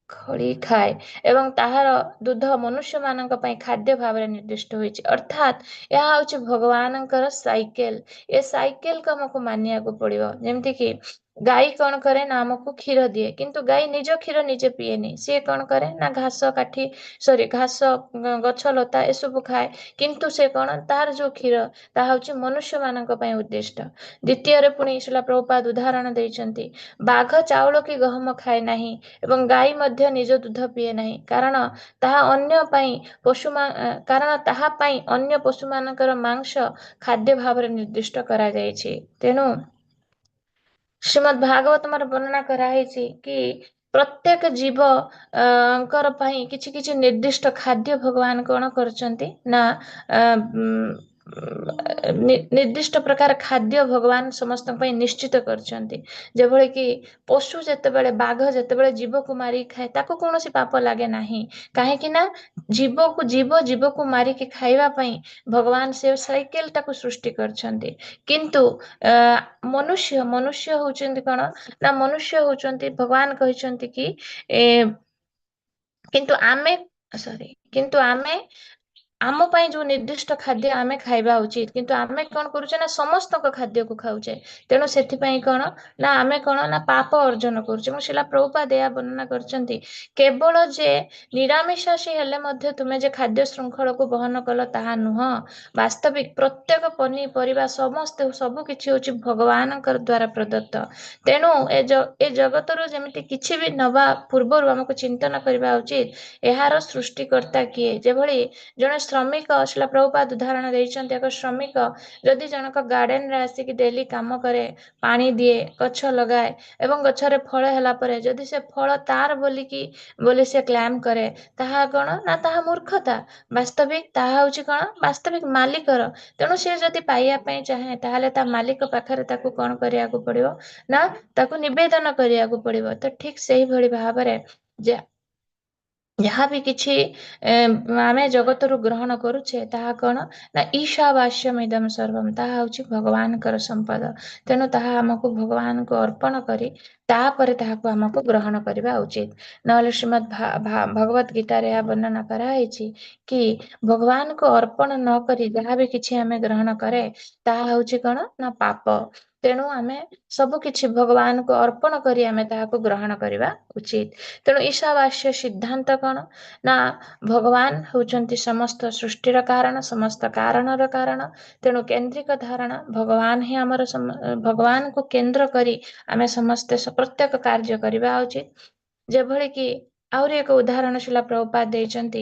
ଖଳି ଖାଏ ଏବଂ ତାହାର ଦୁଧ ମନୁଷ୍ୟମାନଙ୍କ ପାଇଁ ଖାଦ୍ୟ ଭାବରେ ନିର୍ଦ୍ଦିଷ୍ଟ ହୋଇଛି। ଅର୍ଥାତ୍ ଏହା ହଉଛି ଭଗବାନଙ୍କର ସାଇକେଲ। ଏ ସାଇକେଲକୁ ଆମକୁ ମାନିବାକୁ ପଡିବ। ଯେମିତିକି ଗାଈ କଣ କରେ ନା ଆମକୁ କ୍ଷୀର ଦିଏ, କିନ୍ତୁ ଗାଈ ନିଜ କ୍ଷୀର ନିଜେ ପିଏନି। ସିଏ କଣ କରେ ନା ଘାସ କାଠି, ସରି, ଘାସ, ଗଛ ଲତା ଏସବୁ ଖାଏ। କିନ୍ତୁ ସେ କଣ, ତାର ଯୋଉ କ୍ଷୀର ତାହା ହଉଛି ମନୁଷ୍ୟମାନଙ୍କ ପାଇଁ ଉଦ୍ଦିଷ୍ଟ। ଦ୍ୱିତୀୟରେ ପୁଣି ଶ୍ରୀଲ ପ୍ରଭୁପାଦ ଉଦାହରଣ ଦେଇଛନ୍ତି, ବାଘ ଚାଉଳ କି ଗହମ ଖାଏ ନାହିଁ ଏବଂ ଗାଈ ମଧ୍ୟ ନିଜ ଦୁଧ ପିଏ ନାହିଁ, କାରଣ ତାହା ପାଇଁ ଅନ୍ୟ ପଶୁମାନଙ୍କର ମାଂସ ଖାଦ୍ୟ ଭାବରେ ନିର୍ଦ୍ଦିଷ୍ଟ କରାଯାଇଛି। ତେଣୁ ଶ୍ରୀମଦ୍ ଭାଗବତମର ବର୍ଣ୍ଣନା କରାହେଇଛି କି ପ୍ରତ୍ୟେକ ଜୀବ ଙ୍କର ପାଇଁ କିଛି କିଛି ନିର୍ଦ୍ଦିଷ୍ଟ ଖାଦ୍ୟ ଭଗବାନ କଣ କରୁଛନ୍ତି ନା ନିର୍ଦ୍ଦିଷ୍ଟ ପ୍ରକାର ଖାଦ୍ୟ ଭଗବାନ ସମସ୍ତଙ୍କ ପାଇଁ ନିଶ୍ଚିତ କରିଛନ୍ତି। ଯେଭଳି କି ପଶୁ ଯେତେବେଳେ, ବାଘ ଯେତେବେଳେ ଜୀବକୁ ମାରିକି ଖାଏ, ତାକୁ କୌଣସି ପାପ ଲାଗେ ନାହିଁ। କାହିଁକି ନା ଜୀବ ଜୀବକୁ ମାରିକି ଖାଇବା ପାଇଁ ଭଗବାନ ସେ ସାଇକେଲଟାକୁ ସୃଷ୍ଟି କରିଛନ୍ତି। କିନ୍ତୁ ମନୁଷ୍ୟ ହଉଛନ୍ତି କଣ ନା ମନୁଷ୍ୟ ହଉଛନ୍ତି, ଭଗବାନ କହିଛନ୍ତି କି କିନ୍ତୁ ଆମେ, ସରି, କିନ୍ତୁ ଆମେ ଆମ ପାଇଁ ଯୋଉ ନିର୍ଦ୍ଦିଷ୍ଟ ଖାଦ୍ୟ ଆମେ ଖାଇବା ଉଚିତ, କିନ୍ତୁ ଆମେ କଣ କରୁଛେ ନା ସମସ୍ତଙ୍କ ଖାଦ୍ୟକୁ ଖାଉଛେ। ତେଣୁ ସେଥିପାଇଁ କଣ ନା ଆମେ କଣ ନା ପାପ ଅର୍ଜନ କରୁଛେ। ଏବଂ ଶ୍ରୀଲ ପ୍ରଭୁପାଦ ଏହା ବର୍ଣ୍ଣନା କରିଛନ୍ତି, କେବଳ ଯେ ନିରାମିଷାସୀ ହେଲେ ମଧ୍ୟ ତୁମେ ଯେ ଖାଦ୍ୟ ଶୃଙ୍ଖଳକୁ ବହନ କଲ ତାହା ନୁହଁ। ବାସ୍ତବିକ ପ୍ରତ୍ୟେକ ପନିପରିବା, ସମସ୍ତେ ସବୁ କିଛି ହଉଛି ଭଗବାନଙ୍କର ଦ୍ଵାରା ପ୍ରଦତ୍ତ। ତେଣୁ ଏ ଜଗତରୁ ଯେମିତି କିଛି ବି ନବା ପୂର୍ବରୁ ଆମକୁ ଚିନ୍ତନ କରିବା ଉଚିତ, ଏହାର ସୃଷ୍ଟିକର୍ତ୍ତା କିଏ? ଯେଭଳି ଜଣେ ଶ୍ରମିକ, ଶ୍ରୀଲ ପ୍ରଭୁପାଦ ଉଦାହରଣ ଦେଇଛନ୍ତି, ଏକ ଶ୍ରମିକ ଯଦି ଜଣକ ଗାର୍ଡେନରେ ଆସିକି ଡେଲି କାମ କରେ, ପାଣି ଦିଏ, ଗଛ ଲଗାଏ ଏବଂ ଗଛରେ ଫଳ ହେଲା ପରେ ଯଦି ସେ ଫଳ ତାର ବୋଲି ସେ କ୍ଲେମ କରେ, ତାହା କଣ ନା ତାହା ମୂର୍ଖତା। ବାସ୍ତବିକ ତାହା ହଉଛି କଣ, ବାସ୍ତବିକ ମାଲିକର। ତେଣୁ ସେ ଯଦି ପାଇବା ପାଇଁ ଚାହେଁ, ତାହେଲେ ତା ମାଲିକ ପାଖରେ ତାକୁ କଣ କରିବାକୁ ପଡିବ ନା ତାକୁ ନିବେଦନ କରିବାକୁ ପଡିବ। ତ ଠିକ ସେଇଭଳି ଭାବରେ ଯେ ଯାହା ବି କିଛି ଆମେ ଜଗତରୁ ଗ୍ରହଣ କରୁଛେ, ତାହା କଣ ନା ଈଶାବାସ୍ୟମ ଇଦମ ସର୍ବମ, ତାହା ହେଉଛି ଭଗବାନଙ୍କର ସମ୍ପଦ। ତେଣୁ ତାହା ଆମକୁ ଭଗବାନଙ୍କୁ ଅର୍ପଣ କରି ତାପରେ ତାହାକୁ ଆମକୁ ଗ୍ରହଣ କରିବା ଉଚିତ। ନହେଲେ ଶ୍ରୀମଦ୍ ଭଗବତ ଗୀତାରେ ଏହା ବର୍ଣ୍ଣନା କରାହେଇଛି କି ଭଗବାନଙ୍କୁ ଅର୍ପଣ ନ କରି ଯାହା ବି କିଛି ଆମେ ଗ୍ରହଣ କରେ, ତାହା ହଉଛି କଣ ନା ପାପ। ତେଣୁ ଆମେ ସବୁ କିଛି ଭଗବାନଙ୍କୁ ଅର୍ପଣ କରି ଆମେ ତାହାକୁ ଗ୍ରହଣ କରିବା ଉଚିତ। ତେଣୁ ଈଶାବାସ୍ୟ ସିଦ୍ଧାନ୍ତ କଣ ନା ଭଗବାନ ହଉଛନ୍ତି ସମସ୍ତ ସୃଷ୍ଟିର କାରଣ, ସମସ୍ତ କାରଣର କାରଣ। ତେଣୁ କେନ୍ଦ୍ରିକ ଧାରଣା, ଭଗବାନ ହିଁ ଆମର, ଭଗବାନଙ୍କୁ କେନ୍ଦ୍ର କରି ଆମେ ସମସ୍ତେ ପ୍ରତ୍ୟେକ କାର୍ଯ୍ୟ କରିବା ଉଚିତ। ଯେଭଳି କି ଆହୁରି ଏକ ଉଦାହରଣ ଶ୍ରୀଲ ପ୍ରଭୁପାଦ ଦେଇଛନ୍ତି,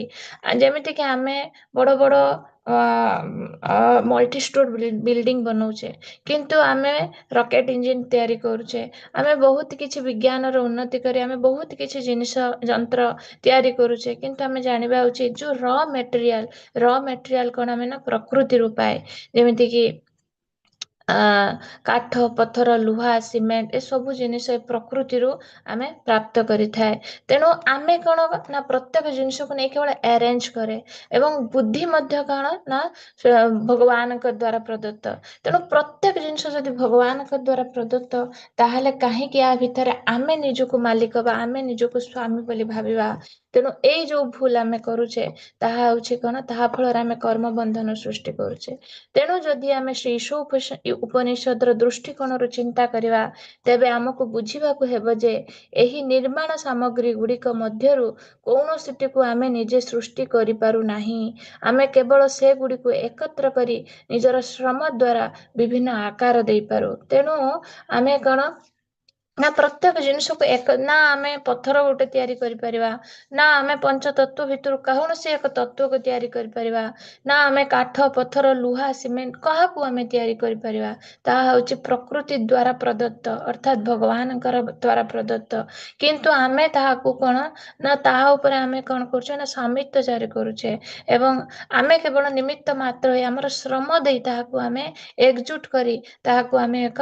ଯେମିତିକି ଆମେ ବଡ ବଡ ମଲ୍ଟି ଷ୍ଟୋର ବିଲ୍ଡିଂ ବନଉଛେ, କିନ୍ତୁ ଆମେ ରକେଟ ଇଞ୍ଜିନ ତିଆରି କରୁଛେ, ଆମେ ବହୁତ କିଛି ବିଜ୍ଞାନର ଉନ୍ନତି କରି ଆମେ ବହୁତ କିଛି ଜିନିଷ ଯନ୍ତ୍ର ତିଆରି କରୁଛେ, କିନ୍ତୁ ଆମେ ଜାଣିବା ଉଚିତ ଯୋଉ ର ମେଟେରିଆଲ କଣ ଆମେ ନା ପ୍ରକୃତିରୁ ପାଏ। ଯେମିତିକି କାଠ, ପଥର, ଲୁହା, ସିମେଣ୍ଟ, ଏସବୁ ଜିନିଷ ଏ ପ୍ରକୃତିରୁ ଆମେ ପ୍ରାପ୍ତ କରିଥାଏ। ତେଣୁ ଆମେ କଣ ନା ପ୍ରତ୍ୟେକ ଜିନିଷକୁ ନେଇ କେବଳ ଆରେଞ୍ଜ କରେ ଏବଂ ବୁଦ୍ଧି ମଧ୍ୟ କଣ ନା ଭଗବାନଙ୍କ ଦ୍ଵାରା ପ୍ରଦତ୍ତ। ତେଣୁ ପ୍ରତ୍ୟେକ ଜିନିଷ ଯଦି ଭଗବାନଙ୍କ ଦ୍ଵାରା ପ୍ରଦତ୍ତ, ତାହେଲେ କାହିଁକି ୟା ଭିତରେ ଆମେ ନିଜକୁ ମାଲିକ ବା ଆମେ ନିଜକୁ ସ୍ଵାମୀ ବୋଲି ଭାବିବା? ତେଣୁ ଏଇ ଯୋଉ ଭୁଲ ଆମେ କରୁଛେ, ତାହା ହଉଛି କଣ, ତାହା ଫଳରେ ଆମେ କର୍ମ ବନ୍ଧନ ସୃଷ୍ଟି କରୁଛେ। ତେଣୁ ଯଦି ଆମେ ଶ୍ରୀ ଈଶ ଉପନିଷଦର ଦୃଷ୍ଟିକୋଣରୁ ଚିନ୍ତା କରିବା, ତେବେ ଆମକୁ ବୁଝିବାକୁ ହେବ ଯେ ଏହି ନିର୍ମାଣ ସାମଗ୍ରୀ ଗୁଡ଼ିକ ମଧ୍ୟରୁ କୌଣସିଟିକୁ ଆମେ ନିଜେ ସୃଷ୍ଟି କରିପାରୁ ନାହିଁ। ଆମେ କେବଳ ସେଗୁଡ଼ିକୁ ଏକତ୍ର କରି ନିଜର ଶ୍ରମ ଦ୍ଵାରା ବିଭିନ୍ନ ଆକାର ଦେଇପାରୁ। ତେଣୁ ଆମେ କଣ ନା ପ୍ରତ୍ୟେକ ଜିନିଷକୁ ଏକ ନା ଆମେ ପଥର ଗୋଟେ ତିଆରି କରିପାରିବା, ନା ଆମେ ପଞ୍ଚ ତତ୍ତ୍ୱ ଭିତରୁ କୌଣସି ଏକ ତତ୍ତ୍ୱକୁ ତିଆରି କରିପାରିବା, ନା ଆମେ କାଠ, ପଥର, ଲୁହା, ସିମେଣ୍ଟ କାହାକୁ ଆମେ ତିଆରି କରିପାରିବା। ତାହା ହଉଛି ପ୍ରକୃତି ଦ୍ଵାରା ପ୍ରଦତ୍ତ, ଅର୍ଥାତ୍ ଭଗବାନଙ୍କର ଦ୍ଵାରା ପ୍ରଦତ୍ତ। କିନ୍ତୁ ଆମେ ତାହାକୁ କଣ ନା ତାହା ଉପରେ ଆମେ କଣ କରୁଛେ ନା ସ୍ୱାମିତ୍ୱ ଜାରି କରୁଛେ ଏବଂ ଆମେ କେବଳ ନିମିତ୍ତ ମାତ୍ର ହୋଇ ଆମର ଶ୍ରମ ଦେଇ ତାହାକୁ ଆମେ ଏକଜୁଟ କରି ତାହାକୁ ଆମେ ଏକ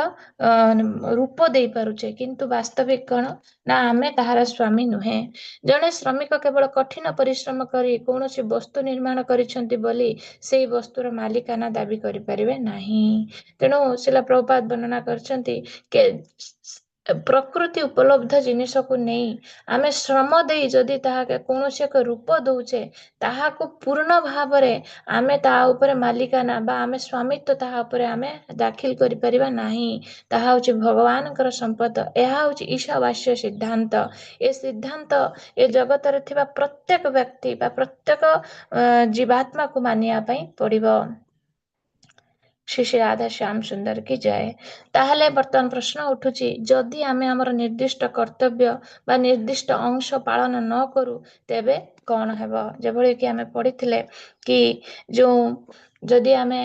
ରୂପ ଦେଇପାରୁଛେ। କିନ୍ତୁ ବାସ୍ତବିକ କଣ ନା ଆମେ ତାହାର ସ୍ୱାମୀ ନୁହେଁ। ଜଣେ ଶ୍ରମିକ କେବଳ କଠିନ ପରିଶ୍ରମ କରି କୌଣସି ବସ୍ତୁ ନିର୍ମାଣ କରିଛନ୍ତି ବୋଲି ସେଇ ବସ୍ତୁର ମାଲିକାନା ଦାବି କରିପାରିବେ ନାହିଁ। ତେଣୁ ଶ୍ରୀଲ ପ୍ରଭୁପାଦ ବର୍ଣ୍ଣନା କରିଛନ୍ତି କି ପ୍ରକୃତି ଉପଲବ୍ଧ ଜିନିଷକୁ ନେଇ ଆମେ ଶ୍ରମ ଦେଇ ଯଦି ତାହା କୌଣସି ଏକ ରୂପ ଦଉଛେ, ତାହାକୁ ପୂର୍ଣ୍ଣ ଭାବରେ ଆମେ ତା ଉପରେ ମାଲିକାନା ବା ଆମେ ସ୍ୱାମିତ୍ୱ ତାହା ଉପରେ ଆମେ ଦାଖିଲ କରିପାରିବା ନାହିଁ। ତାହା ହଉଛି ଭଗବାନଙ୍କର ସମ୍ପଦ। ଏହା ହଉଛି ଈଶାବାସ୍ୟ ସିଦ୍ଧାନ୍ତ। ଏ ସିଦ୍ଧାନ୍ତ ଏ ଜଗତରେ ଥିବା ପ୍ରତ୍ୟେକ ବ୍ୟକ୍ତି ବା ପ୍ରତ୍ୟେକ ଜୀବାତ୍ମାକୁ ମାନିବା ପାଇଁ ପଡିବ। ଶ୍ରୀ ଶ୍ରୀ ରାଧା ଶ୍ୟାମ ସୁନ୍ଦର କି ଜୟ। ତାହେଲେ ବର୍ତ୍ତମାନ ପ୍ରଶ୍ନ ଉଠୁଛି, ଯଦି ଆମେ ଆମର ନିର୍ଦ୍ଦିଷ୍ଟ କର୍ତ୍ତବ୍ୟ ବା ନିର୍ଦ୍ଦିଷ୍ଟ ଅଂଶ ପାଳନ ନ କରୁ, ତେବେ କଣ ହେବ? ଯେଭଳି କି ଆମେ ପଢିଥିଲେ କି ଯୋଉ ଯଦି ଆମେ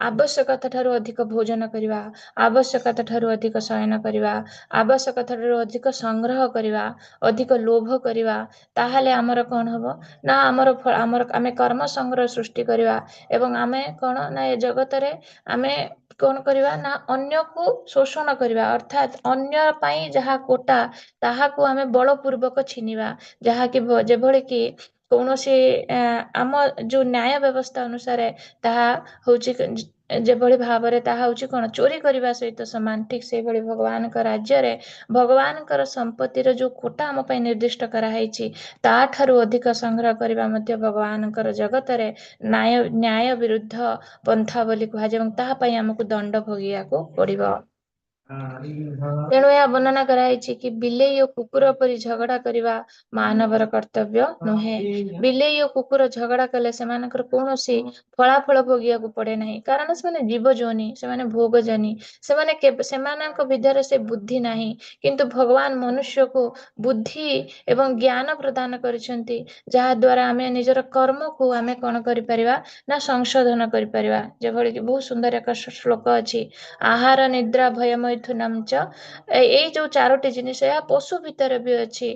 ଆବଶ୍ୟକତା ଠାରୁ ଅଧିକ ଭୋଜନ କରିବା, ଆବଶ୍ୟକତା ଠାରୁ ଅଧିକ ଶୟନ କରିବା, ଆବଶ୍ୟକତା ଠାରୁ ଅଧିକ ସଂଗ୍ରହ କରିବା, ଅଧିକ ଲୋଭ କରିବା, ତାହେଲେ ଆମର କଣ ହବ ନା ଆମର ଆମେ କର୍ମ ସଂଗ୍ରହ ସୃଷ୍ଟି କରିବା ଏବଂ ଆମେ କଣ ନା ଏ ଜଗତରେ ଆମେ କଣ କରିବା ନା ଅନ୍ୟକୁ ଶୋଷଣ କରିବା, ଅର୍ଥାତ୍ ଅନ୍ୟ ପାଇଁ ଯାହା କୋଟା ତାହାକୁ ଆମେ ବଳପୂର୍ବକ ଛିନିବା, ଯାହାକି ଯେଭଳି କି କୌଣସି ଆମ ଯୋଉ ନ୍ୟାୟ ବ୍ୟବସ୍ଥା ଅନୁସାରେ ତାହା ହଉଛି ଯେଭଳି ଭାବରେ ତାହା ହଉଛି କଣ ଚୋରି କରିବା ସହିତ ସମାନ। ଠିକ ସେଇଭଳି ଭଗବାନଙ୍କ ରାଜ୍ୟରେ ଭଗବାନଙ୍କର ସମ୍ପତ୍ତିର ଯୋଉ କୋଟା ଆମ ପାଇଁ ନିର୍ଦ୍ଦିଷ୍ଟ କରାହେଇଛି, ତାଠାରୁ ଅଧିକ ସଂଗ୍ରହ କରିବା ମଧ୍ୟ ଭଗବାନଙ୍କର ଜଗତରେ ନ୍ୟାୟ ବିରୁଦ୍ଧ ପନ୍ଥା ବୋଲି କୁହାଯାଏ ଏବଂ ତାହା ପାଇଁ ଆମକୁ ଦଣ୍ଡ ଭୋଗିବାକୁ ପଡିବ। ତେଣୁ ଏହା ବର୍ଣ୍ଣନା କରାଯାଇଛି କି ବିଲେଇ ଓ କୁକୁର ପରି ଝଗଡା କରିବା ମାନବର କର୍ତ୍ତବ୍ୟ ନୁହେଁ। ବିଲେଇ ଓ କୁକୁର ଝଗଡା କଲେ ସେମାନଙ୍କର କୌଣସି ଫଳାଫଳ ଭୋଗିବାକୁ ପଡେ ନାହିଁ, କାରଣ ସେମାନେ ଜୀବଯୋନି, ସେମାନେ ଭୋଗଜନୀ, ସେମାନେ କେବେ ସେମାନଙ୍କ ଭିତରେ ସେ ବୁଦ୍ଧି ନାହିଁ। କିନ୍ତୁ ଭଗବାନ ମନୁଷ୍ୟକୁ ବୁଦ୍ଧି ଏବଂ ଜ୍ଞାନ ପ୍ରଦାନ କରିଛନ୍ତି, ଯାହା ଦ୍ଵାରା ଆମେ ନିଜର କର୍ମକୁ ଆମେ କଣ କରିପାରିବା ନା ସଂଶୋଧନ କରିପାରିବା। ଯେଭଳି କି ବହୁତ ସୁନ୍ଦର ଏକ ଶ୍ଲୋକ ଅଛି, ଆହାର ନିଦ୍ରା ଭୟ ମୈଥୁନମ୍ ଚ। ଏଇ ଯୋଉ ଚାରୋଟି ଜିନିଷ, ଏହା ପଶୁ ଭିତରେ ବି ଅଛି।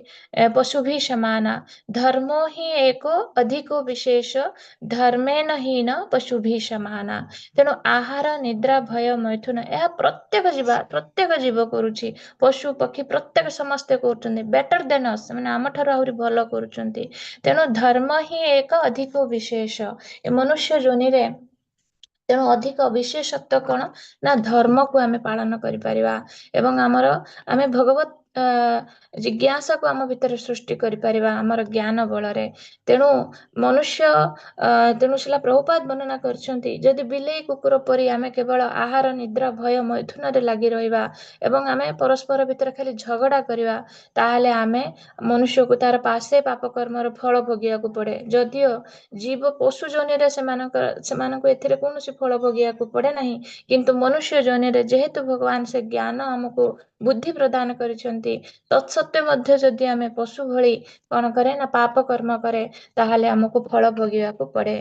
ପଶୁଭି ସମାନା ଧର୍ମୋ ହିଁ ଏକ ଅଧିକ ବିଶେଷ, ଧର୍ମେନ ହୀନ ପଶୁଭି ସମାନା। ତେଣୁ ଆହାର, ନିଦ୍ରା, ଭୟ, ମୈଥୁନ ଏହା ପ୍ରତ୍ୟେକ ଜୀବ କରୁଛି। ପଶୁ ପକ୍ଷୀ ପ୍ରତ୍ୟେକ ସମସ୍ତେ କରୁଛନ୍ତି। ବେଟର ଦେନ୍ ଅସ୍, ସେମାନେ ଆମଠାରୁ ଆହୁରି ଭଲ କରୁଛନ୍ତି। ତେଣୁ ଧର୍ମ ହିଁ ଏକ ଅଧିକ ବିଶେଷ ଏ ମନୁଷ୍ୟ ଯୋନିରେ। ତେଣୁ ଅଧିକ ବିଶେଷତ୍ୱ କଣ ନା ଧର୍ମକୁ ଆମେ ପାଳନ କରିପାରିବା ଏବଂ ଆମେ ଭଗବତ ଜିଜ୍ଞାସାକୁ ଆମ ଭିତରେ ସୃଷ୍ଟି କରିପାରିବା ଆମର ଜ୍ଞାନ ବଳରେ। ତେଣୁ ମନୁଷ୍ୟ ତେଣୁ ଶ୍ରୀଲା ପ୍ରଭୁପାଦ ବର୍ଣ୍ଣନା କରିଛନ୍ତି, ଯଦି ବିଲେଇ କୁକୁର ପରି ଆମେ କେବଳ ଆହାର, ନିଦ୍ରା, ଭୟ, ମୈଥୁନରେ ଲାଗି ରହିବା ଏବଂ ଆମେ ପରସ୍ପର ଭିତରେ ଖାଲି ଝଗଡ଼ା କରିବା, ତାହେଲେ ଆମେ ମନୁଷ୍ୟକୁ ତାର ପାଶେ ପାପ କର୍ମର ଫଳ ଭୋଗିବାକୁ ପଡେ। ଯଦିଓ ଜୀବ ପଶୁ ଯୋନିରେ ସେମାନଙ୍କୁ ଏଥିରେ କୌଣସି ଫଳ ଭୋଗିବାକୁ ପଡେ ନାହିଁ, କିନ୍ତୁ ମନୁଷ୍ୟ ଯୋନିରେ ଯେହେତୁ ଭଗବାନ ସେ ଜ୍ଞାନ ଆମକୁ ବୁଦ୍ଧି ପ୍ରଦାନ କରିଛନ୍ତି, ତତ୍ସତ୍ତ୍ୱେ ମଧ୍ୟ ଯଦି ଆମେ ପଶୁ ଭଳି କଣ କରେ ନା ପାପ କର୍ମ କରେ, ତାହେଲେ ଆମକୁ ଫଳ ଭୋଗିବାକୁ ପଡେ।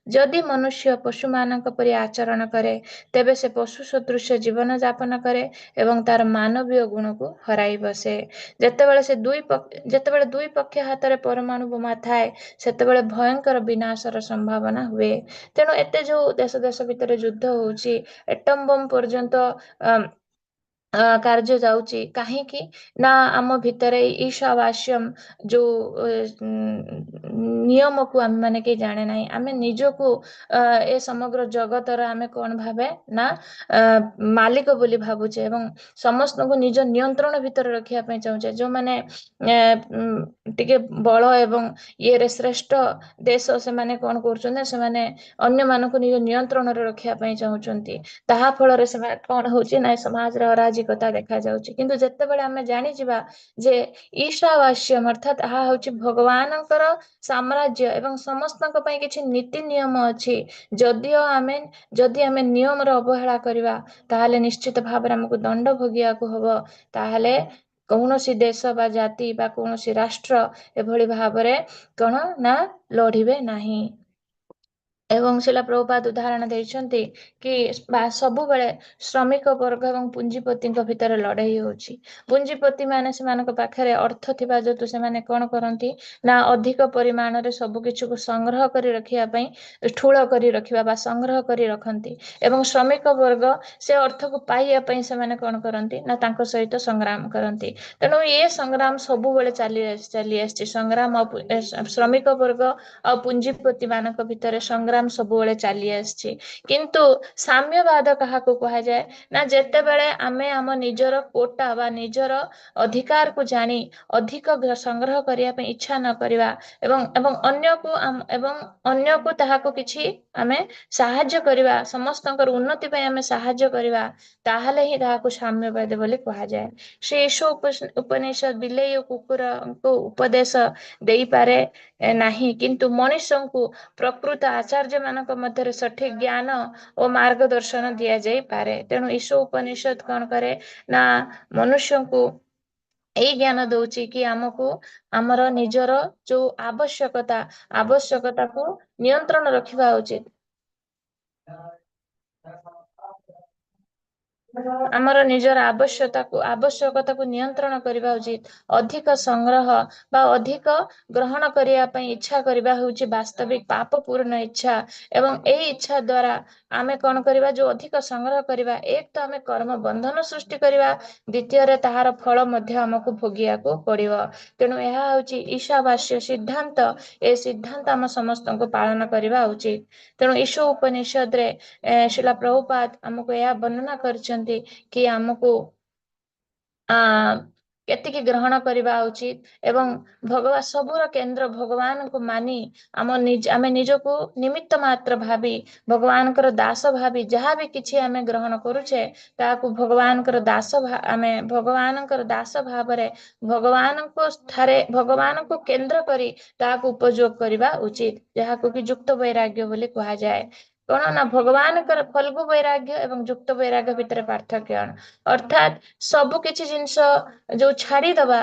ଯଦି ମନୁଷ୍ୟ ପଶୁମାନଙ୍କ ପରି ଆଚରଣ କରେ, ତେବେ ସେ ପଶୁ ସଦୃଶ ଜୀବନ ଯାପନ କରେ ଏବଂ ତାର ମାନବୀୟ ଗୁଣକୁ ହରାଇ ବସେ। ଯେତେବେଳେ ଦୁଇ ପକ୍ଷ ହାତରେ ପରମାଣୁ ବୋମା ଥାଏ, ସେତେବେଳେ ଭୟଙ୍କର ବିନାଶର ସମ୍ଭାବନା ହୁଏ। ତେଣୁ ଏତେ ଯୋଉ ଦେଶ ଦେଶ ଭିତରେ ଯୁଦ୍ଧ ହଉଛି, ଏଟମ ବମ୍ ପର୍ଯ୍ୟନ୍ତ କାର୍ଯ୍ୟ ଯାଉଛି, କାହିଁକି ନା ଆମ ଭିତରେ ଈଶାବାସ୍ୟମ ଯୋଉ ନିୟମକୁ ଆମେ ମାନେ କେହି ଜାଣେ ନାହିଁ। ଆମେ ନିଜକୁ ଏ ସମଗ୍ର ଜଗତର ଆମେ କଣ ଭାବେ ନା ମାଲିକ ବୋଲି ଭାବୁଛେ ଏବଂ ସମସ୍ତଙ୍କୁ ନିଜ ନିୟନ୍ତ୍ରଣ ଭିତରେ ରଖିବା ପାଇଁ ଚାହୁଁଛେ। ଯୋଉମାନେ ଟିକେ ବଳ ଏବଂ ଇଏରେ ଶ୍ରେଷ୍ଠ ଦେଶ, ସେମାନେ କଣ କରୁଛନ୍ତି ନା ସେମାନେ ଅନ୍ୟମାନଙ୍କୁ ନିଜ ନିୟନ୍ତ୍ରଣରେ ରଖିବା ପାଇଁ ଚାହୁଁଛନ୍ତି। ତାହା ଫଳରେ ସେମାନେ କଣ ହଉଛି ନା ସମାଜରେ ଅରାଜକତା ଦେଖାଯାଉଛି। କିନ୍ତୁ ଯେତେବେଳେ ଆମେ ଜାଣିଯିବା ଯେ ଈଶାବାସ୍ୟମ, ଅର୍ଥାତ୍ ଏହା ହଉଛି ଭଗବାନଙ୍କର ସାମ୍ରାଜ୍ୟ ଏବଂ ସମସ୍ତଙ୍କ ପାଇଁ କିଛି ନୀତି ନିୟମ ଅଛି, ଯଦିଓ ଆମେ ଯଦି ଆମେ ନିୟମର ଅବହେଳା କରିବା, ତାହେଲେ ନିଶ୍ଚିତ ଭାବରେ ଆମକୁ ଦଣ୍ଡ ଭୋଗିବାକୁ ହବ। ତାହେଲେ କୌଣସି ଦେଶ ବା ଜାତି ବା କୌଣସି ରାଷ୍ଟ୍ର ଏଭଳି ଭାବରେ କଣ ନା ଲଢିବେ ନାହିଁ। ଏବଂ ଶ୍ରୀଲା ପ୍ରଭୁପାଦ ଉଦାହରଣ ଦେଇଛନ୍ତି କି ବା ସବୁବେଳେ ଶ୍ରମିକ ବର୍ଗ ଏବଂ ପୁଞ୍ଜିପତିଙ୍କ ଭିତରେ ଲଢେଇ ହଉଛି। ପୁଞ୍ଜିପତି ମାନେ ସେମାନଙ୍କ ପାଖରେ ଅର୍ଥ ଥିବା ଯେହେତୁ ସେମାନେ କଣ କରନ୍ତି ନା ଅଧିକ ପରିମାଣରେ ସବୁ କିଛିକୁ ସଂଗ୍ରହ କରି ରଖିବା ପାଇଁ ଠୁଳ କରି ରଖିବା ବା ସଂଗ୍ରହ କରି ରଖନ୍ତି ଏବଂ ଶ୍ରମିକ ବର୍ଗ ସେ ଅର୍ଥକୁ ପାଇବା ପାଇଁ ସେମାନେ କଣ କରନ୍ତି ନା ତାଙ୍କ ସହିତ ସଂଗ୍ରାମ କରନ୍ତି। ତେଣୁ ଏ ସଂଗ୍ରାମ ସବୁବେଳେ ଚାଲି ଆସିଛି। ସଂଗ୍ରାମ ଆଉ ଶ୍ରମିକ ବର୍ଗ ଆଉ ପୁଞ୍ଜିପତି ମାନଙ୍କ ଭିତରେ ସଂଗ୍ରାମ ସବୁବେଳେ ଚାଲି ଆସିଛି। କିନ୍ତୁ ସାମ୍ୟବାଦ କାହାକୁ କୁହାଯାଏ ନା ଯେତେବେଳେ ଆମେ ଆମ ନିଜର କୋଟା ବା ନିଜର ଅଧିକାରକୁ ଜାଣି ଅଧିକ ସଂଗ୍ରହ କରିବା ପାଇଁ ଇଚ୍ଛା ନ କରିବା ଏବଂ ଅନ୍ୟକୁ ତାହାକୁ କିଛି ଆମେ ସାହାଯ୍ୟ କରିବା, ସମସ୍ତଙ୍କର ଉନ୍ନତି ପାଇଁ ଆମେ ସାହାଯ୍ୟ କରିବା, ତାହେଲେ ହିଁ ତାହାକୁ ସାମ୍ୟବାଦ ବୋଲି କୁହାଯାଏ। ସେ ଈଶ ଉପନିଷଦ ବିଲେଇ ଓ କୁକୁରଙ୍କୁ ଉପଦେଶ ଦେଇପାରେ ନାହିଁ, କିନ୍ତୁ ମଣିଷଙ୍କୁ ପ୍ରକୃତ ଆଚାର୍ଯ୍ୟ ମାନଙ୍କ ମଧ୍ୟରେ ସଠିକ ଜ୍ଞାନ ଓ ମାର୍ଗଦର୍ଶନ ଦିଆଯାଇପାରେ। ତେଣୁ ଈଶ ଉପନିଷଦ କଣ କରେ ନା ମନୁଷ୍ୟଙ୍କୁ ଏଇ ଜ୍ଞାନ ଦଉଛି କି ଆମକୁ ଆମର ନିଜର ଯୋଉ ଆବଶ୍ୟକତାକୁ ନିୟନ୍ତ୍ରଣ ରଖିବା ଉଚିତ। ଆମର ନିଜର ଆବଶ୍ୟକତାକୁ ନିୟନ୍ତ୍ରଣ କରିବା ଉଚିତ। ଅଧିକ ସଂଗ୍ରହ ବା ଅଧିକ ଗ୍ରହଣ କରିବା ପାଇଁ ଇଚ୍ଛା କରିବା ହେଉଛି ବାସ୍ତବିକ ପାପପୂର୍ଣ୍ଣ ଇଚ୍ଛା। ଏବଂ ଏଇ ଇଚ୍ଛା ଦ୍ଵାରା ଆମେ କଣ କରିବା? ଯୋଉ ଅଧିକ ସଂଗ୍ରହ କରିବା, ଏକ ତ ଆମେ କର୍ମ ବନ୍ଧନ ସୃଷ୍ଟି କରିବା, ଦ୍ୱିତୀୟରେ ତାହାର ଫଳ ମଧ୍ୟ ଆମକୁ ଭୋଗିବାକୁ ପଡିବ। ତେଣୁ ଏହା ହଉଛି ଈଶାବାସ୍ୟ ସିଦ୍ଧାନ୍ତ। ଏ ସିଦ୍ଧାନ୍ତ ଆମ ସମସ୍ତଙ୍କୁ ପାଳନ କରିବା ଉଚିତ। ତେଣୁ ଈଶ ଉପନିଷଦରେ ଶ୍ରୀଲା ପ୍ରଭୁପାଦ ଆମକୁ ଏହା ବର୍ଣ୍ଣନା କରିଛନ୍ତି କି ଆମକୁ କେତିକି ଗ୍ରହଣ କରିବା ଉଚିତ ଏବଂ ଭଗବାନ ସବୁର କେନ୍ଦ୍ର ଭଗବାନଙ୍କୁ ମାନି ଆମେ ନିଜକୁ ନିମିତ୍ତ ମାତ୍ର ଭାବି, ଭଗବାନଙ୍କର ଦାସ ଭାବି ଯାହା ବି କିଛି ଆମେ ଗ୍ରହଣ କରୁଛେ, ତାହାକୁ ଭଗବାନଙ୍କର ଦାସ ଆମେ ଭଗବାନଙ୍କର ଦାସ ଭାବରେ ଭଗବାନଙ୍କ ଠାରେ ଭଗବାନଙ୍କୁ କେନ୍ଦ୍ର କରି ତାହାକୁ ଉପଯୋଗ କରିବା ଉଚିତ, ଯାହାକୁ କି ଯୁକ୍ତ ବୈରାଗ୍ୟ ବୋଲି କୁହାଯାଏ। କଣ ନା ଭଗବାନଙ୍କର ଫଲ୍ଗୁ ବୈରାଗ୍ୟ ଏବଂ ଯୁକ୍ତ ବୈରାଗ୍ୟ ଭିତରେ ପାର୍ଥକ୍ୟ କଣ? ଅର୍ଥାତ୍ ସବୁ କିଛି ଜିନିଷ ଯୋଉ ଛାଡିଦବା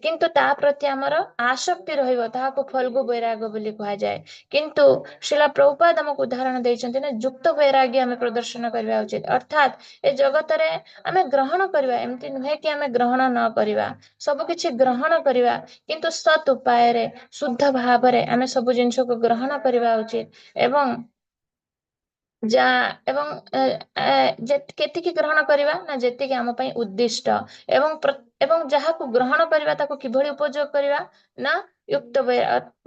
କିନ୍ତୁ ତା ପ୍ରତି ଆମର ଆସକ୍ତି ରହିବ, ତାହାକୁ ଫଲ୍ଗୁ ବୈରାଗ୍ୟ ବୋଲି କୁହାଯାଏ। କିନ୍ତୁ ଶ୍ରୀଲ ପ୍ରଭୁପାଦ ଆମକୁ ଉଦାହରଣ ଦେଇଛନ୍ତି ନା ଯୁକ୍ତ ବୈରାଗ୍ୟ ଆମେ ପ୍ରଦର୍ଶନ କରିବା ଉଚିତ। ଅର୍ଥାତ୍ ଏ ଜଗତରେ ଆମେ ଗ୍ରହଣ କରିବା, ଏମିତି ନୁହେଁ କି ଆମେ ଗ୍ରହଣ ନ କରିବା, ସବୁ କିଛି ଗ୍ରହଣ କରିବା, କିନ୍ତୁ ସତ୍ ଉପାୟରେ ଶୁଦ୍ଧ ଭାବରେ ଆମେ ସବୁ ଜିନିଷକୁ ଗ୍ରହଣ କରିବା ଉଚିତ। ଏବଂ ଏବଂ କେତିକି ଗ୍ରହଣ କରିବା ନା ଯେତିକି ଆମ ପାଇଁ ଉଦ୍ଦିଷ୍ଟ, ଏବଂ ଯାହାକୁ ଗ୍ରହଣ କରିବା ତାକୁ କିଭଳି ଉପଯୋଗ କରିବା ନା ଯୁକ୍ତ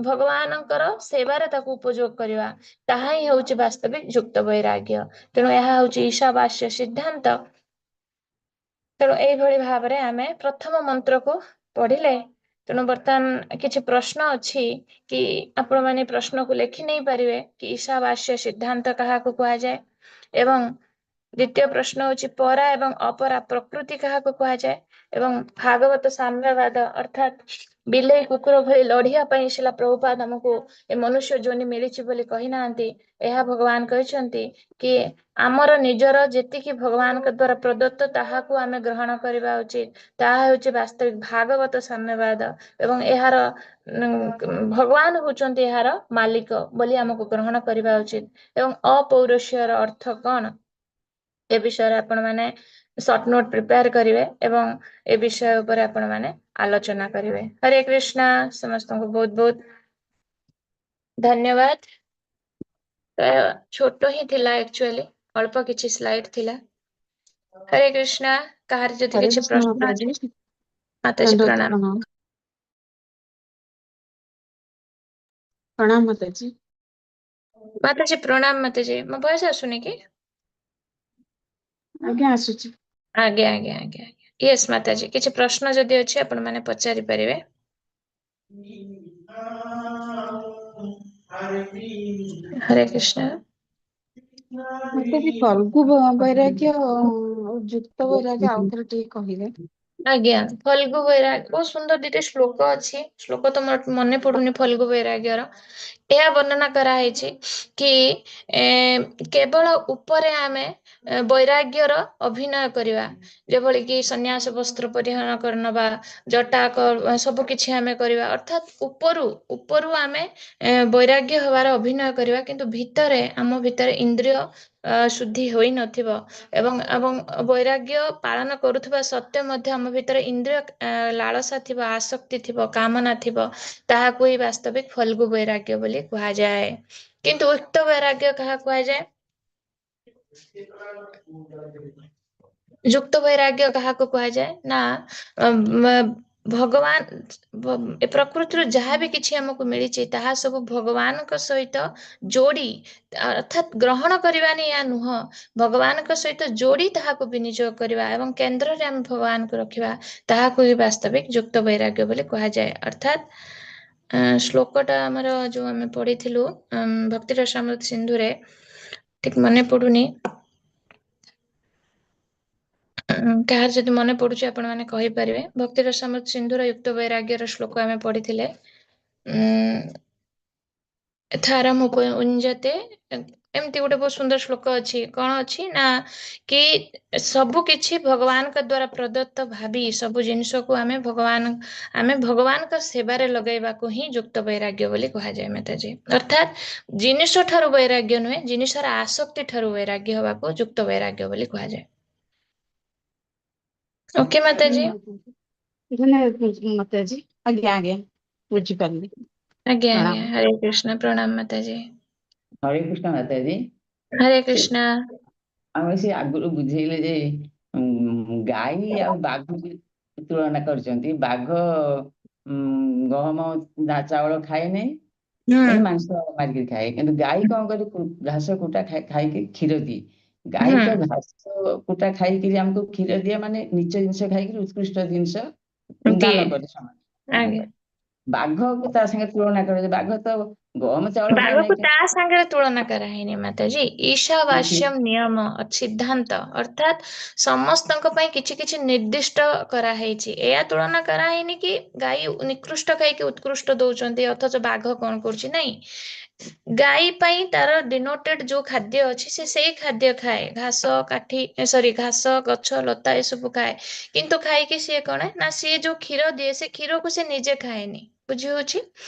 ଭଗବାନଙ୍କର ସେବାରେ ତାକୁ ଉପଯୋଗ କରିବା, ତାହା ହିଁ ହେଉଛି ବାସ୍ତବିକ ଯୁକ୍ତ ବୈରାଗ୍ୟ। ତେଣୁ ଏହା ହେଉଛି ଈଶାବାସ୍ୟ ସିଦ୍ଧାନ୍ତ। ତେଣୁ ଏଇଭଳି ଭାବରେ ଆମେ ପ୍ରଥମ ମନ୍ତ୍ରକୁ ପଢିଲେ। ତେଣୁ ବର୍ତ୍ତମାନ କିଛି ପ୍ରଶ୍ନ ଅଛି କି ଆପଣମାନେ ପ୍ରଶ୍ନକୁ ଲେଖି ନେଇ ପାରିବେ କି ଈଶାବାସ୍ୟ ସିଦ୍ଧାନ୍ତ କାହାକୁ କୁହାଯାଏ, ଏବଂ ଦ୍ୱିତୀୟ ପ୍ରଶ୍ନ ହଉଛି ପରା ଏବଂ ଅପରା ପ୍ରକୃତି କାହାକୁ କୁହାଯାଏ, ଏବଂ ଭାଗବତ ସାମ୍ୟବାଦ ଅର୍ଥାତ୍ ବିଲେଇ କୁକୁର ଭଳି ଲଢିବା ପାଇଁ ଶ୍ରୀଲ ପ୍ରଭୁପାଦ ଆମକୁ ଏ ମନୁଷ୍ୟ ଯୋନି ମିଳିଛି ବୋଲି କହିନାହାନ୍ତି। ଏହା ଭଗବାନ କହିଛନ୍ତି କି ଆମର ନିଜର ଯେତିକି ଭଗବାନଙ୍କ ଦ୍ଵାରା ପ୍ରଦତ୍ତ ତାହାକୁ ଆମେ ଗ୍ରହଣ କରିବା ଉଚିତ। ତାହା ହେଉଛି ବାସ୍ତବିକ ଭାଗବତ ସାମ୍ୟବାଦ, ଏବଂ ଏହାର ଭଗବାନ ହଉଛନ୍ତି ଏହାର ମାଲିକ ବୋଲି ଆମକୁ ଗ୍ରହଣ କରିବା ଉଚିତ। ଏବଂ ଅପୌରୁଷୀୟର ଅର୍ଥ କଣ, ଏ ବିଷୟରେ ଆପଣମାନେ ସର୍ଟ ନୋଟ ପ୍ରିପେୟାର କରିବେ ଏବଂ ଏ ବିଷୟ ଉପରେ ଆପଣମାନେ ଆଲୋଚନା କରିବେ। ହରେ କୃଷ୍ଣ। ସମସ୍ତଙ୍କୁ ବହୁତ ବହୁତ ଧନ୍ୟବାଦ। ତ ଛୋଟ ହିଁ ଥିଲା ଆକ୍ଚୁଆଲି, ଅଳ୍ପ କିଛି ସ୍ଲାଇଡ ଥିଲା। ହରେ କୃଷ୍ଣ। କାହାର ଯଦି ହରେ କିଛି କୃଷ୍ଣ ପ୍ରଶ୍ନ ମାତାଜୀ। ଅଛି? ମାତାଜୀ ଦଣ୍ଡବତ ପ୍ରଣାମ। ପ୍ରଣାମ। ପ୍ରଣାମ ମାତାଜୀ। ମାତାଜୀ ପ୍ରଣାମ। ମାତାଜୀ, ମୋ ଭଏସ ଆସୁନି କି? ଆଜ୍ଞା ଆସୁଛି। ଆଜ୍ଞା ଆଜ୍ଞା ଆଜ୍ଞା ଆଜ୍ଞା। ୟେସ୍ ମାତାଜୀ, କିଛି ପ୍ରଶ୍ନ ଯଦି ଅଛି ଆପଣ ମାନେ ପଚାରି ପାରିବେ। ହରେ କୃଷ୍ଣ। ମାତାଜୀ, ଫଲ୍ଗୁ ବୈରାଗ୍ୟ ଯୁକ୍ତ ବୈରାଗ୍ୟ ଆଉ ଥରେ ଟିକେ କହିବେ? ଆଜ୍ଞା, ଫଲ୍ଗୁ ବୈରାଗ୍ୟ ବହୁତ ସୁନ୍ଦର ଦିଟା ଶ୍ଲୋକ ଅଛି। ଶ୍ଲୋକ ତ ମୋର ମନେ ପଡୁନି। ଫଲ୍ଗୁ ବୈରାଗ୍ୟର ଏହା ବର୍ଣ୍ଣନା କରାହେଇଛି କି କେବଳ ଉପରେ ଆମେ ବୈରାଗ୍ୟର ଅଭିନୟ କରିବା, ଯେଭଳି କି ସନ୍ନ୍ୟାସ ବସ୍ତ୍ର ପରିଧାନ କରିନବା, ଜଟା ସବୁ କିଛି ଆମେ କରିବା, ଅର୍ଥାତ୍ ଉପରୁ ଆମେ ବୈରାଗ୍ୟ ହେବାର ଅଭିନୟ କରିବା, କିନ୍ତୁ ଭିତରେ ଆମ ଭିତରେ ଇନ୍ଦ୍ରିୟ ଶୁଦ୍ଧି ହୋଇନଥିବ, ଏବଂ ବୈରାଗ୍ୟ ପାଳନ କରୁଥିବା ସତ୍ତ୍ୱେ ମଧ୍ୟ ଆମ ଭିତରେ ଇନ୍ଦ୍ରିୟ ଲାଳସା ଥିବ, ଆସକ୍ତି ଥିବ, କାମନା ଥିବ, ତାହାକୁ ହିଁ ବାସ୍ତବିକ ଫଲ୍ଗୁ ବୈରାଗ୍ୟ ବୋଲି କୁହାଯାଏ। କିନ୍ତୁ ଉକ୍ତ ବୈରାଗ୍ୟ କାହା କୁହାଯାଏ? ଯୁକ୍ତ ବୈରାଗ୍ୟ କାହାକୁ କୁହାଯାଏ ନା ଭଗବାନ ଏ ପ୍ରକୃତିରୁ ଯାହା ବି କିଛି ଆମକୁ ମିଳିଛି ତାହା ସବୁ ଭଗବାନଙ୍କ ସହିତ ଯୋଡି, ଅର୍ଥାତ୍ ଗ୍ରହଣ କରିବାନି ୟା ନୁହଁ, ଭଗବାନଙ୍କ ସହିତ ଯୋଡି ତାହାକୁ ବିନିଯୋଗ କରିବା ଏବଂ କେନ୍ଦ୍ରରେ ଆମେ ଭଗବାନଙ୍କୁ ରଖିବା, ତାହାକୁ ହିଁ ବାସ୍ତବିକ ଯୁକ୍ତ ବୈରାଗ୍ୟ ବୋଲି କୁହାଯାଏ। ଅର୍ଥାତ୍ ଶ୍ଲୋକଟା ଆମର ଯୋଉ ଆମେ ପଢିଥିଲୁ ଭକ୍ତି ରସାମୃତ ସିନ୍ଧୁରେ, ଠିକ ମନେ ପଡୁନି, କାହାର ଯଦି ମନେ ପଡୁଛି ଆପଣ ମାନେ କହିପାରିବେ। ଭକ୍ତି ରସାମୃତ ସିନ୍ଧୁର ଯୁକ୍ତ ବୈରାଗ୍ୟର ଶ୍ଲୋକ ଆମେ ପଢିଥିଲେ। ଥାରମ ଉଞ୍ଜତେ, ଏମିତି ଗୋଟେ ବହୁତ ସୁନ୍ଦର ଶ୍ଲୋକ ଅଛି। କଣ ଅଛି ନା କି ସବୁ କିଛି ଭଗବାନଙ୍କ ଦ୍ଵାରା ପ୍ରଦତ୍ତ ଭାବି ସବୁ ଜିନିଷକୁ ଆମେ ଭଗବାନଙ୍କ ସେବାରେ ଲଗାଇବାକୁ ହିଁ ଯୁକ୍ତ ବୈରାଗ୍ୟ ବୋଲି କୁହାଯାଏ ମାତାଜୀ। ଅର୍ଥାତ୍ ଜିନିଷ ଠାରୁ ବୈରାଗ୍ୟ ନୁହେଁ, ଜିନିଷର ଆସକ୍ତି ଠାରୁ ବୈରାଗ୍ୟ ହବାକୁ ଯୁକ୍ତ ବୈରାଗ୍ୟ ବୋଲି କୁହାଯାଏ। ଓକେ ମାତାଜୀ। ଧନ୍ୟବାଦ ମାତାଜୀ। ଆଜ୍ଞା ଆଜ୍ଞା ବୁଝିପାରିଲି। ଆଜ୍ଞା ଆଜ୍ଞା। ହରେ କୃଷ୍ଣ। ପ୍ରଣାମ ମାତାଜୀ। ହରେ କୃଷ୍ଣ ମାତାଜୀ। ହରେ କୃଷ୍ଣ। ଆମେ ସେ ଆଗରୁ ବୁଝେଇଲେ ଯେ ଗାଈ ଆଉ ବାଘ ତୁଳନା କରିଛନ୍ତି। ବାଘ ଗହମ ଚାଉଳ ଖାଏ ନାହିଁ, ମାଂସ ମାରିକି ଖାଏ, କିନ୍ତୁ ଗାଈ କଣ କରେ, ଘାସ କୁଟା ଖାଇକି କ୍ଷୀର ଦିଏ। ଗାଈ ତ ଘାସ କୁଟା ଖାଇକିରି ଆମକୁ କ୍ଷୀର ଦିଏ, ମାନେ ନୀଚ ଜିନିଷ ଖାଇକିରି ଉତ୍କୃଷ୍ଟ ଜିନିଷ ଦାନ କରେ ସମାଜ। ବାଘକୁ ତା ସାଙ୍ଗେ ତୁଳନା କରାଯାଏ, ବାଘ ତ ଗହମ ଚାଉଳ ବାଘକୁ ତା ସାଙ୍ଗରେ ତୁଳନା କରାହେଇନି ମାତାଜୀ। ଈଶାବାସ୍ୟମ ନିୟମ ସିଦ୍ଧାନ୍ତ, ଅର୍ଥାତ୍ ସମସ୍ତଙ୍କ ପାଇଁ କିଛି କିଛି ନିର୍ଦ୍ଦିଷ୍ଟ କରାହେଇଛି। ଏହା ତୁଳନା କରାହେଇନି କି ଗାଈ ନିକୃଷ୍ଟ ଖାଇକି ଉତ୍କୃଷ୍ଟ ଦଉଛନ୍ତି ଅଥଚ ବାଘ କଣ କରୁଛି, ନାଇଁ। ଗାଈ ପାଇଁ ତାର ଡିନୋଟେଡ ଯୋଉ ଖାଦ୍ୟ ଅଛି, ସେ ସେଇ ଖାଦ୍ୟ ଖାଏ। ଘାସ, କାଠି, ସରି, ଘାସ, ଗଛ ଲତା ଏସବୁ ଖାଏ। କିନ୍ତୁ ଖାଇକି ସିଏ କଣ ନା ସିଏ ଯୋଉ କ୍ଷୀର ଦିଏ, ସେ କ୍ଷୀରକୁ ସେ ନିଜେ ଖାଏନି। ବୁଝି ହଉଛି?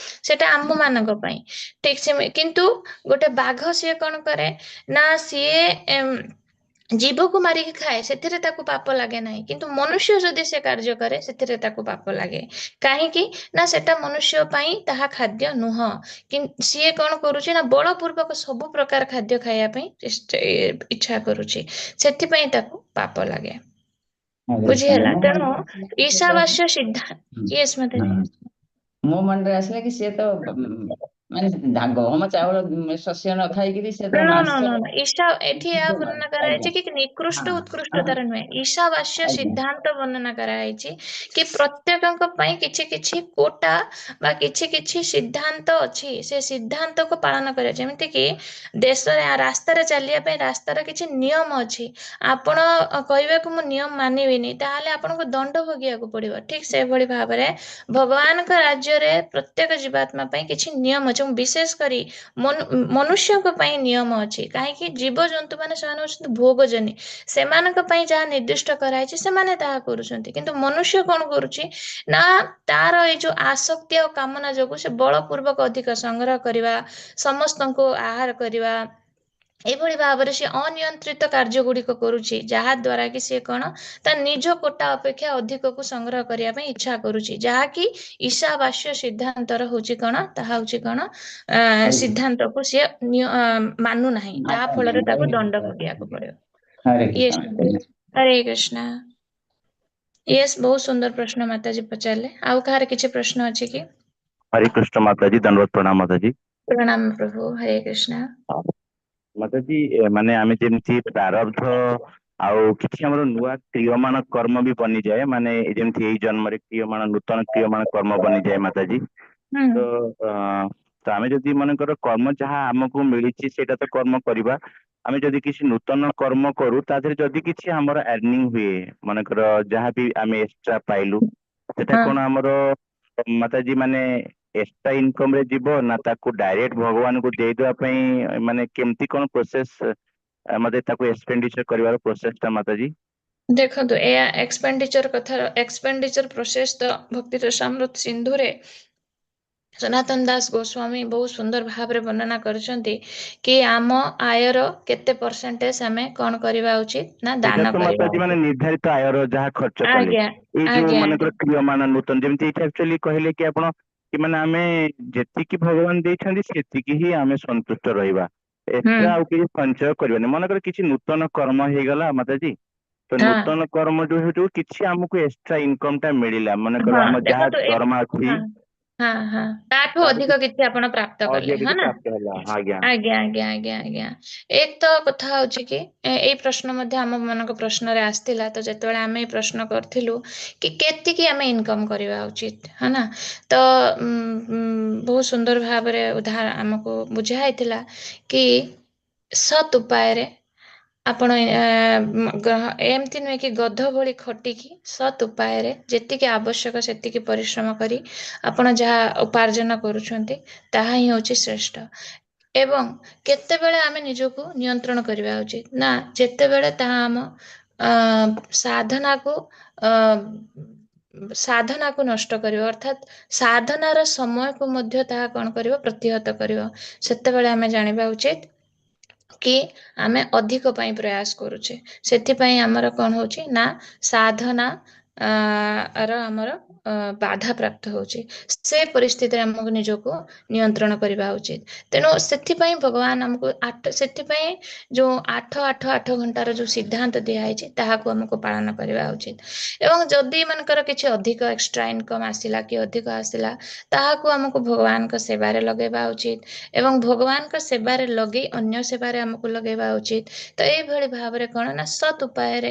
ସେଟା ଆମ ମାନଙ୍କ ପାଇଁ। ଠିକ ସେମିତି କିନ୍ତୁ ଗୋଟେ ବାଘ, ସିଏ କଣ କରେ ନା ସିଏ ଜୀବକୁ ମାରିକି ଖାଏ, ସେଥିରେ ତାକୁ ପାପ ଲାଗେ ନାହିଁ। କିନ୍ତୁ ମନୁଷ୍ୟ ଯଦି ସେ କାର୍ଯ୍ୟ କରେ, ସେଥିରେ ତାକୁ ପାପ ଲାଗେ। କାହିଁକି ନା ସେଟା ମନୁଷ୍ୟ ପାଇଁ ତାହା ଖାଦ୍ୟ ନୁହଁ। ସିଏ କଣ କରୁଛି ନା ବଳପୂର୍ବକ ସବୁ ପ୍ରକାର ଖାଦ୍ୟ ଖାଇବା ପାଇଁ ଇଚ୍ଛା କରୁଛି, ସେଥିପାଇଁ ତାକୁ ପାପ ଲାଗେ। ବୁଝିହେଲା? ତେଣୁ ଈଶାବାସ୍ୟ ସିଦ୍ଧାନ୍ତ। ୟେସ୍ ମାତାଜୀ। ମୋ ମନରେ ଆସିଲା କି ସିଏ ତ ମାନେ ଗହମ, ଚାଉଳ, ଶସ୍ୟ ନ ଖାଇକିରି ସେ ତ ନ ନ ମାଂସ ନ ଈଶା ଏଠି ଏହା ବର୍ଣ୍ଣନା କରାଯାଇଛି କି ନିକୃଷ୍ଟ ଉତ୍କୃଷ୍ଟତାର ନୁହେଁ, ଈଶାବାସ୍ୟ ସିଦ୍ଧାନ୍ତ ବର୍ଣ୍ଣନା କରାଯାଇଛି କି ପ୍ରତ୍ୟେକଙ୍କ ପାଇଁ କିଛି କିଛି କୋଟା ବା କିଛି କିଛି ସିଦ୍ଧାନ୍ତ ଅଛି, ସେ ସିଦ୍ଧାନ୍ତକୁ ପାଳନ କରିବା। ଯେମିତି କି ଦେଶରେ ରାସ୍ତାରେ ଚାଲିବା ପାଇଁ ରାସ୍ତାର କିଛି ନିୟମ ଅଛି। ଆପଣ କହିବାକୁ ମୁଁ ନିୟମ ମାନିବିନି, ତାହେଲେ ଆପଣଙ୍କୁ ଦଣ୍ଡ ଭୋଗିବାକୁ ପଡିବ। ଠିକ ସେଭଳି ଭାବରେ ଭଗବାନଙ୍କ ରାଜ୍ୟରେ ପ୍ରତ୍ୟେକ ଜୀବାତ୍ମା ପାଇଁ କିଛି ନିୟମ ଅଛି ଏବଂ ବିଶେଷ କରି ମନୁଷ୍ୟଙ୍କ ପାଇଁ ନିୟମ ଅଛି। କାହିଁକି ଜୀବଜନ୍ତୁ ମାନେ, ସେମାନେ ହଉଛନ୍ତି ଭୋଗଜନୀ, ସେମାନଙ୍କ ପାଇଁ ଯାହା ନିର୍ଦ୍ଦିଷ୍ଟ କରାହେଇଛି ସେମାନେ ତାହା କରୁଛନ୍ତି। କିନ୍ତୁ ମନୁଷ୍ୟ କଣ କରୁଛି ନା ତାର ଏଇ ଯୋଉ ଆସକ୍ତି ଆଉ କାମନା ଯୋଗୁ ସେ ବଳପୂର୍ବକ ଅଧିକ ସଂଗ୍ରହ କରିବା, ସମସ୍ତଙ୍କୁ ଆହାର କରିବା, ଏଇଭଳି ଭାବରେ ସେ ଅନିୟନ୍ତ୍ରିତ କାର୍ଯ୍ୟ ଗୁଡିକ କରୁଛି, ଯାହା ଦ୍ଵାରା କି ସିଏ କଣ ତା ନିଜ କୋଟା ଅପେକ୍ଷା ଅଧିକକୁ ସଂଗ୍ରହ କରିବା ପାଇଁ ଇଚ୍ଛା କରୁଛି, ଯାହାକି ଈଶାବାସ୍ୟ ସିଦ୍ଧାନ୍ତର ହଉଛି କଣ, ତାହା ହଉଛି କଣ, ସିଦ୍ଧାନ୍ତକୁ ସିଏ ମାନୁନାହିଁ। ତାହା ଫଳରେ ତାକୁ ଦଣ୍ଡ ଭୋଗିବାକୁ ପଡିବ। ହରେ ୟେସ୍। କୃଷ୍ଣ। ହରେ କୃଷ୍ଣ। ୟେସ୍, ବହୁତ ସୁନ୍ଦର ପ୍ରଶ୍ନ ମାତାଜୀ ପଚାରିଲେ। ଆଉ କାହାର କିଛି ପ୍ରଶ୍ନ ଅଛି କି? ହରେ କୃଷ୍ଣ ମାତାଜୀ, ଦଣ୍ଡବତ ପ୍ରଣାମ ମାତାଜୀ। ପ୍ରଣାମ ପ୍ରଭୁ, ହରେ କୃଷ୍ଣ। ମାତାଜୀ, ମାନେ ଆମେ ଯେମିତି ପ୍ରାରବ୍ଧ ଆଉ କିଛି ଆମର ନୂଆ କ୍ରିୟମାଣ କର୍ମ ବି ବନିଯାଏ, ମାନେ ଯେମିତି ଏଇ ଜନ୍ମରେ କ୍ରିୟମାଣ, ନୂତନ କ୍ରିୟମାଣ କର୍ମ ବନିଯାଏ ମାତାଜୀ। ତ ଆମେ ଯଦି ମନେକର କର୍ମ ଯାହା ଆମକୁ ମିଳିଛି ସେଇଟା ତ କର୍ମ କରିବା, ଆମେ ଯଦି କିଛି ନୂତନ କର୍ମ କରୁ, ତା ଦେହରେ ଯଦି କିଛି ଆମର ଆର୍ନିଂ ହୁଏ, ମନେକର ଯାହା ବି ଆମେ ଏକ୍ସଟ୍ରା ପାଇଲୁ, ସେଟା କଣ ଆମର ମାତାଜୀ ମାନେ ଏକ୍ସଟ୍ରା ଇନକମ ରେ ଯିବ ନା ତାକୁ ଡାଇରେକ୍ଟ ଭଗବାନଙ୍କୁ ଦେଇଦବା ପାଇଁ, ମାନେ କେମିତି କଣ ପ୍ରୋସେସ ମତେ ତାକୁ ଏକ୍ସପେଣ୍ଡିଚର କରିବାର ପ୍ରୋସେସ ଟା ମାତାଜୀ? ଦେଖନ୍ତୁ, ଏହା ଏକ୍ସପେଣ୍ଡିଚର କଥା, ଏକ୍ସପେଣ୍ଡିଚର ପ୍ରୋସେସ ତ ଭକ୍ତି ରସାମୃତ ସିନ୍ଧୁରେ ସନାତନ ଦାସ ଗୋସ୍ୱାମୀ ବହୁତ ସୁନ୍ଦର ଭାବରେ ବର୍ଣ୍ଣନା କରିଛନ୍ତି କି ଆମ ଆୟର କେତେ ପରସେଣ୍ଟେଜ ଆମେ କଣ କରିବା ଉଚିତ ନା ସେଇଟା ଦାନ ତ କରିବା ମାତାଜୀ ମାନେ ଉଚିତ। ନିର୍ଦ୍ଧାରିତ ଆୟର ଯାହା ଖର୍ଚ୍ଚ କଲେ, ଏଇ ଯୋଉ ମନେକର କ୍ରିୟମାଣ ନୂତନ, ଯେମିତି ଏଇଠି ଆକ୍ଚୁଆଲି କହିଲେ କି ଆପଣ କି ମାନେ ଆମେ ଯେତିକି ଭଗବାନ ଦେଇଛନ୍ତି ସେତିକି ହିଁ ଆମେ ସନ୍ତୁଷ୍ଟ ରହିବା, ଏକ୍ସଟ୍ରା ଆଉ କିଛି ସଞ୍ଚୟ କରିବାନି। ମନେକର କିଛି ନୂତନ କର୍ମ ହେଇଗଲା ମାତାଜୀ, ତ ନୂତନ କର୍ମ ଯୋଉ ହେତୁ କିଛି ଆମକୁ ଏକ୍ସଟ୍ରା ଇନକମ ଟା ମିଳିଲା, ମନେକର ଆମ ଯାହା ଦେଖନ୍ତୁ ଦରମା ଅଛି ହଁ ହଁ ହଁ ତାଠୁ ତାଠୁ ଅଧିକ କିଛି ଆପଣ ପ୍ରାପ୍ତ କଲେ, ଅଧିକ ହଁ କିଛି ନା? ପ୍ରାପ୍ତ ହେଲା, ଆଜ୍ଞା। ଆଜ୍ଞା। ଏକ ତ କଥା ହଉଛି କି ଏଇ ପ୍ରଶ୍ନ ମଧ୍ୟ ଆମ ମାନଙ୍କ ପ୍ରଶ୍ନରେ ଆସିଥିଲା। ତ ଯେତେବେଳେ ଆମେ ଏଇ ପ୍ରଶ୍ନ କରିଥିଲୁ କି କେତିକି ଆମେ ଇନକମ କରିବା ଉଚିତ, ହଁ ନା, ତ ବହୁତ ସୁନ୍ଦର ଭାବରେ ଉଦାହରଣ ଆମକୁ ବୁଝା ହେଇଥିଲା କି ସତ୍ ଉପାୟରେ ଆପଣ ଏମିତି ନୁହେଁ କି ଗଧ ଭଳି ଖଟିକି, ସତ୍ ଉପାୟରେ ଯେତିକି ଆବଶ୍ୟକ ସେତିକି ପରିଶ୍ରମ କରି ଆପଣ ଯାହା ଉପାର୍ଜନ କରୁଛନ୍ତି ତାହା ହିଁ ହେଉଛି ଶ୍ରେଷ୍ଠ। ଏବଂ କେତେବେଳେ ଆମେ ନିଜକୁ ନିୟନ୍ତ୍ରଣ କରିବା ଉଚିତ ନା ଯେତେବେଳେ ତାହା ଆମ ସାଧନାକୁ ନଷ୍ଟ କରିବ, ଅର୍ଥାତ୍ ସାଧନାର ସମୟକୁ ମଧ୍ୟ ତାହା କଣ କରିବ, ପ୍ରତିହତ କରିବ, ସେତେବେଳେ ଆମେ ଜାଣିବା ଉଚିତ କି ଆମେ ଅଧିକ ପାଇଁ ପ୍ରୟାସ କରୁଛେ। ସେଥିପାଇଁ ଆମର କଣ ହଉଛି ନା ସାଧନା ର ଆମର ବାଧା ପ୍ରାପ୍ତ ହଉଛି। ସେ ପରିସ୍ଥିତିରେ ଆମକୁ ନିଜକୁ ନିୟନ୍ତ୍ରଣ କରିବା ଉଚିତ। ତେଣୁ ସେଥିପାଇଁ ଭଗବାନ ଆମକୁ 8, ସେଥିପାଇଁ ଯୋଉ 8 8 8 ଘଣ୍ଟାର ଯୋଉ ସିଦ୍ଧାନ୍ତ ଦିଆହେଇଛି ତାହାକୁ ଆମକୁ ପାଳନ କରିବା ଉଚିତ। ଏବଂ ଯଦି ମାନଙ୍କର କିଛି ଅଧିକ ଏକ୍ସଟ୍ରା ଇନକମ୍ ଆସିଲା କି ଅଧିକ ଆସିଲା, ତାହାକୁ ଆମକୁ ଭଗବାନଙ୍କ ସେବାରେ ଲଗେଇବା ଉଚିତ ଏବଂ ଭଗବାନଙ୍କ ସେବାରେ ଲଗେଇ ଅନ୍ୟ ସେବାରେ ଆମକୁ ଲଗେଇବା ଉଚିତ। ତ ଏଇଭଳି ଭାବରେ କଣ ନା ସତ୍ ଉପାୟରେ,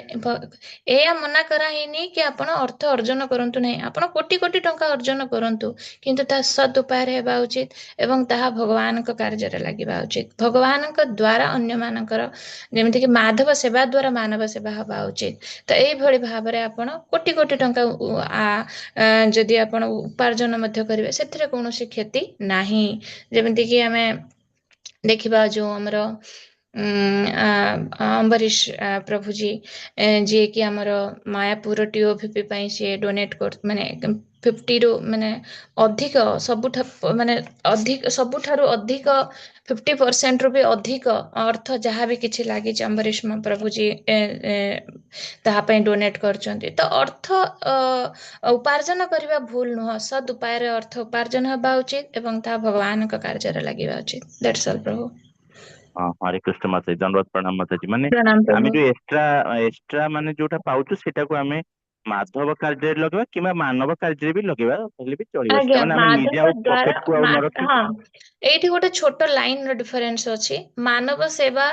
ଏହା ମନା କରାହେଇନି କି ଆପଣ ଅର୍ଥ ଅର୍ଜନ କରନ୍ତୁ ନାହିଁ, ଆପଣ କୋଟି କୋଟି ଟଙ୍କା ଅର୍ଜନ କରନ୍ତୁ, କିନ୍ତୁ ତାହା ସତ୍ ଉପାୟରେ ହେବା ଉଚିତ ଏବଂ ତାହା ଭଗବାନଙ୍କ କାର୍ଯ୍ୟରେ ଲାଗିବା ଉଚିତ। ଭଗବାନଙ୍କ ଦ୍ଵାରା ଅନ୍ୟମାନଙ୍କର, ଯେମିତିକି ମାଧବ ସେବା ଦ୍ଵାରା ମାନବ ସେବା ହେବା ଉଚିତ। ତ ଏଇଭଳି ଭାବରେ ଆପଣ କୋଟି କୋଟି ଟଙ୍କା ଯଦି ଆପଣ ଉପାର୍ଜନ ମଧ୍ୟ କରିବେ, ସେଥିରେ କୌଣସି କ୍ଷତି ନାହିଁ। ଯେମିତିକି ଆମେ ଦେଖିବା ଯୋଉ ଆମର ଅମ୍ବରୀଶ ପ୍ରଭୁଜୀ, ଯିଏକି ଆମର ମାୟାପୁର ଟିଓଭିପି ପାଇଁ ସିଏ ଡୋନେଟ୍ କର, ମାନେ 50ରୁ ମାନେ ଅଧିକ, ସବୁଠା ମାନେ ଅଧିକ, ସବୁଠାରୁ ଅଧିକ, 50%ରୁ ବି ଅଧିକ ଅର୍ଥ ଯାହା ବି କିଛି ଲାଗିଛି, ଅମ୍ବରୀଶ ପ୍ରଭୁଜୀ ତାହା ପାଇଁ ଡୋନେଟ୍ କରିଛନ୍ତି। ତ ଅର୍ଥ ଉପାର୍ଜନ କରିବା ଭୁଲ ନୁହଁ। ସଦ୍ ଉପାୟରେ ଅର୍ଥ ଉପାର୍ଜନ ହେବା ଉଚିତ ଏବଂ ତାହା ଭଗବାନଙ୍କ କାର୍ଯ୍ୟରେ ଲାଗିବା ଉଚିତ। That's all ପ୍ରଭୁ। ହଁ, ହରେ କୃଷ୍ଣ ମାତାଜୀ, ଧନ୍ୟବାଦ, ପ୍ରଣାମ ମାତାଜୀ। ମାନେ ପ୍ରଣାମ ଆମେ ପ୍ରଭୁ। ଯୋଉ ଏକ୍ସଟ୍ରା ଏକ୍ସଟ୍ରା ମାନେ ଯୋଉଟା ପାଉଛୁ, ସେଟାକୁ ଆମେ ମାଧବ କାର୍ଯ୍ୟରେ ଲଗେଇବା କିମ୍ବା ମାନବ କାର୍ଯ୍ୟରେ ବି ଲଗେଇବା ହେଲେ ବି ଚଳିବ ସେଟା। ଆଜ୍ଞା। ମାନେ ଆମେ ନିଜେ ମାଧବ ଆଉ ଦ୍ଵାରା ପକେଟ କୁ ଆଉ ନ ରଖିକି। ହଁ, ଏଇଠି ଗୋଟେ ଛୋଟ ଲାଇନ ର ଡିଫରେନ୍ସ ଅଛି। ମାନବ ସେବା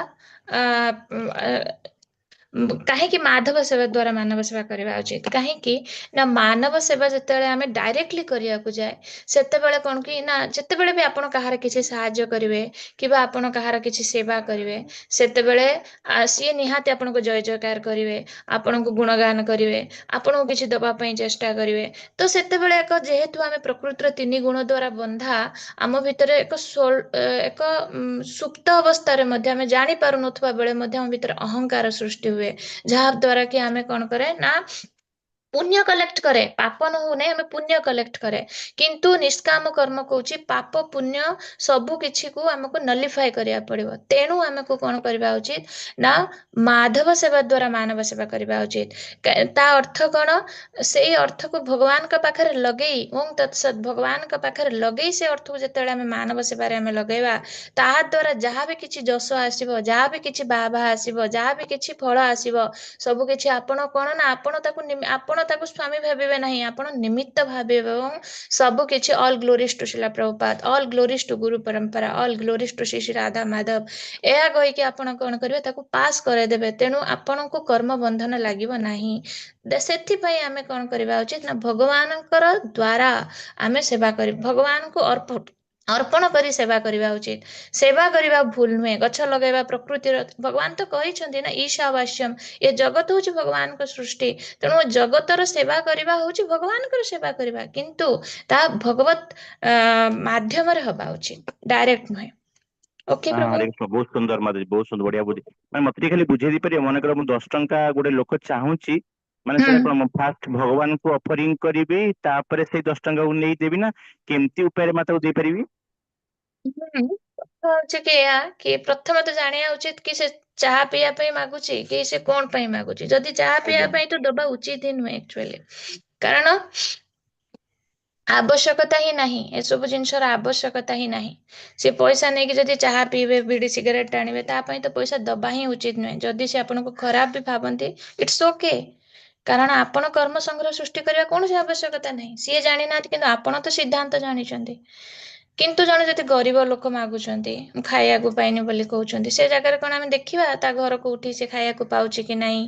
କାହିଁକି ମାଧବ ସେବା ଦ୍ଵାରା ମାନବ ସେବା କରିବା ଉଚିତ? କାହିଁକି ନା ମାନବ ସେବା ଯେତେବେଳେ ଆମେ ଡାଇରେକ୍ଟଲି କରିବାକୁ ଯାଏ, ସେତେବେଳେ କଣ କି ନା ଯେତେବେଳେ ବି ଆପଣ କାହାର କିଛି ସାହାଯ୍ୟ କରିବେ କିମ୍ବା ଆପଣ କାହାର କିଛି ସେବା କରିବେ, ସେତେବେଳେ ସିଏ ନିହାତି ଆପଣଙ୍କୁ ଜୟ ଜୟକାର କରିବେ, ଆପଣଙ୍କୁ ଗୁଣଗାନ କରିବେ, ଆପଣଙ୍କୁ କିଛି ଦବା ପାଇଁ ଚେଷ୍ଟା କରିବେ। ତ ସେତେବେଳେ ଏକ ଯେହେତୁ ଆମେ ପ୍ରକୃତିର ତିନି ଗୁଣ ଦ୍ଵାରା ବନ୍ଧା, ଆମ ଭିତରେ ଏକ ଏକ ସୁପ୍ତ ଅବସ୍ଥାରେ ମଧ୍ୟ, ଆମେ ଜାଣି ପାରୁନଥିବା ବେଳେ ମଧ୍ୟ ଆମ ଭିତରେ ଅହଙ୍କାର ସୃଷ୍ଟି ହୁଏ, ଯାହା ଦ୍ଵାରା କି ଆମେ କଣ କରେ ନା ପୁଣ୍ୟ କଲେକ୍ଟ କରେ, ପାପ ନ ହଉନାହିଁ, ଆମେ ପୁଣ୍ୟ କଲେକ୍ଟ କରେ। କିନ୍ତୁ ନିଷ୍କାମ କର୍ମ କହୁଛି ପାପ ପୁଣ୍ୟ ସବୁ କିଛିକୁ ଆମକୁ ନଲିଫାଏ କରିବାକୁ ପଡିବ। ତେଣୁ ଆମକୁ କଣ କରିବା ଉଚିତ ନା ମାଧବ ସେବା ଦ୍ଵାରା ମାନବ ସେବା କରିବା ଉଚିତ। ତା ଅର୍ଥ କଣ? ସେଇ ଅର୍ଥକୁ ଭଗବାନଙ୍କ ପାଖରେ ଲଗେଇ, ଓଁ ତତ୍ସତ୍, ଭଗବାନଙ୍କ ପାଖରେ ଲଗେଇ ସେ ଅର୍ଥକୁ ଯେତେବେଳେ ଆମେ ମାନବ ସେବାରେ ଆମେ ଲଗେଇବା, ତାହା ଦ୍ଵାରା ଯାହା ବି କିଛି ଯଶ ଆସିବ, ଯାହା ବି କିଛି ବାହ ବାହ ଆସିବ, ଯାହା ବି କିଛି ଫଳ ଆସିବ, ସବୁ କିଛି ଆପଣ କଣ ନା ଆପଣ ତାକୁ ସ୍ଵାମୀ ଭାବିବେ ନାହିଁ, ଆପଣ ନିମିତ୍ତ ଭାବିବେ ଏବଂ ସବୁ କିଛି all glories to Srila Prabhupada, all glories to Guru Parampara, all glories to Shri Shri Radha Madhava, ଏହା କହିକି ଆପଣ କଣ କରିବେ? ତାକୁ ପାସ୍ କରାଇଦେବେ। ତେଣୁ ଆପଣଙ୍କୁ କର୍ମ ବନ୍ଧନ ଲାଗିବ ନାହିଁ। ସେଥିପାଇଁ ଆମେ କଣ କରିବା ଉଚିତ ନା ଭଗବାନଙ୍କର ଦ୍ଵାରା ଆମେ ସେବା କରି ଭଗବାନଙ୍କୁ ଅର୍ପଣ କରି ସେବା କରିବା ଉଚିତ। ସେବା କରିବା ଭୁଲ ନୁହେଁ। ଗଛ ଲଗାଇବା, ପ୍ରକୃତିର, ଭଗବାନ ତ କହିଛନ୍ତି ନା ଈଶାବାସ୍ୟମ, ଏ ଜଗତ ହଉଛି ଭଗବାନଙ୍କ ସୃଷ୍ଟି। ତେଣୁ ଜଗତର ସେବା କରିବା ହଉଛି ଭଗବାନଙ୍କର ସେବା କରିବା, କିନ୍ତୁ ତାହା ଭଗବତ ମାଧ୍ୟମରେ ହବା ଉଚିତ, ଡାଇରେକ୍ଟ ନୁହେଁ। ଓକେ ପ୍ରଭୁ। ହରେ କୃଷ୍ଣ, ବହୁତ ସୁନ୍ଦର ମାତାଜୀ, ବହୁତ ସୁନ୍ଦର, ବଢିଆ ବୁଝି ମାନେ ମତେ ଟିକେ ଖାଲି ବୁଝେଇ ଦେଇପାରିବେ? ମନେକର ମୁଁ 10 ଟଙ୍କା ଗୋଟେ ଲୋକ ଚାହୁଁଛି, ମାନେ ସେଟା କଣ ମୁଁ ଫାଷ୍ଟ ଭଗବାନଙ୍କୁ ଅଫରିଂ କରିବି, ତାପରେ ସେଇ 10 ଟଙ୍କାକୁ ନେଇ ଦେବି, ନା କେମିତି ଉପାୟରେ ମାତାକୁ ଦେଇପାରିବି? କଥା ହଉଛି କି ଏଇଆ କି ପ୍ରଥମେ ତ ଜାଣିବା ଉଚିତ କି ସେ ଚାହା ପିଇବା ପାଇଁ ମାଗୁଛି କି ସେ କଣ ପାଇଁ ମାଗୁଛି। ଯଦି ଚାହା ପିଇବା ପାଇଁ, ତ ଦବା ଉଚିତ ହିଁ ନୁହେଁ ଆକ୍ଚୁଆଲି, କାରଣ ଆବଶ୍ୟକତା ହିଁ ନାହିଁ। ଏସବୁ ଜିନିଷର ଆବଶ୍ୟକତା ହିଁ ନାହିଁ। ସେ ପଇସା ନେଇକି ଯଦି ଚାହା ପିଇବେ, ବିଡି ସିଗାରେଟ ଟାଣିବେ, ତା ପାଇଁ ତ ପଇସା ଦବା ହିଁ ଉଚିତ ନୁହେଁ। ଯଦି ସେ ଆପଣଙ୍କୁ ଖରାପ ବି ଭାବନ୍ତି, it's okay, କାରଣ ଆପଣ କର୍ମ ସଂଗ୍ରହ ସୃଷ୍ଟି କରିବା କୌଣସି ଆବଶ୍ୟକତା ନାହିଁ। ସିଏ ଜାଣିନାହାନ୍ତି, କିନ୍ତୁ ଆପଣ ତ ସିଦ୍ଧାନ୍ତ ଜାଣିଛନ୍ତି। କିନ୍ତୁ ଜଣେ ଯଦି ଗରିବ ଲୋକ ମାଗୁଛନ୍ତି, ମୁଁ ଖାଇବାକୁ ପାଇନି ବୋଲି କହୁଛନ୍ତି, ସେ ଜାଗାରେ କଣ ଆମେ ଦେଖିବା ତା ଘର କୋଉଠି, ସେ ଖାଇବାକୁ ପାଉଛି କି ନାହିଁ?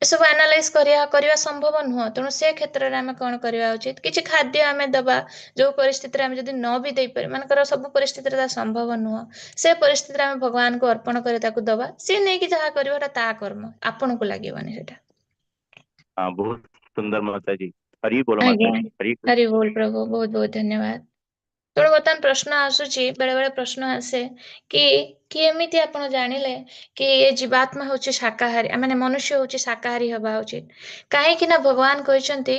ଏସବୁ ଆନାଲାଇଜ କରିବା ସମ୍ଭବ ନୁହଁ। ତେଣୁ ସେ କ୍ଷେତ୍ରରେ ଆମେ କଣ କରିବା ଉଚିତ? କିଛି ଖାଦ୍ୟ ଆମେ ଦବା। ଯୋଉ ପରିସ୍ଥିତିରେ ଆମେ ଯଦି ନ ବି ଦେଇପାରିବା, ମନେକର ସବୁ ପରିସ୍ଥିତିରେ ତା ସମ୍ଭବ ନୁହଁ, ସେ ପରିସ୍ଥିତିରେ ଆମେ ଭଗବାନଙ୍କୁ ଅର୍ପଣ କରି ତାକୁ ଦବା। ସିଏ ନେଇକି ଯାହା କରିବ ସେଟା ତା କର୍ମ, ଆପଣଙ୍କୁ ଲାଗିବନି ସେଟା। ହଁ, ବହୁତ ସୁନ୍ଦର ମାତାଜୀ, ହରି ବୋଲ। ମାତାଜୀ, ହରି କୃଷ୍ଣ। ହରି ବୋଲ ପ୍ରଭୁ, ବହୁତ ବହୁତ ଧନ୍ୟବାଦ। ତେଣୁ ବର୍ତ୍ତମାନ ପ୍ରଶ୍ନ ଆସୁଛି, ବେଳେ ବେଳେ ପ୍ରଶ୍ନ ଆସେ କି ଏମିତି ଆପଣ ଜାଣିଲେ କି ଏ ଜୀବାତ୍ମା ହଉଛି ଶାକାହାରୀ, ମାନେ ମନୁଷ୍ୟ ହଉଛି ଶାକାହାରୀ ହବା ଉଚିତ? କାହିଁକି ନା ଭଗବାନ କହିଛନ୍ତି,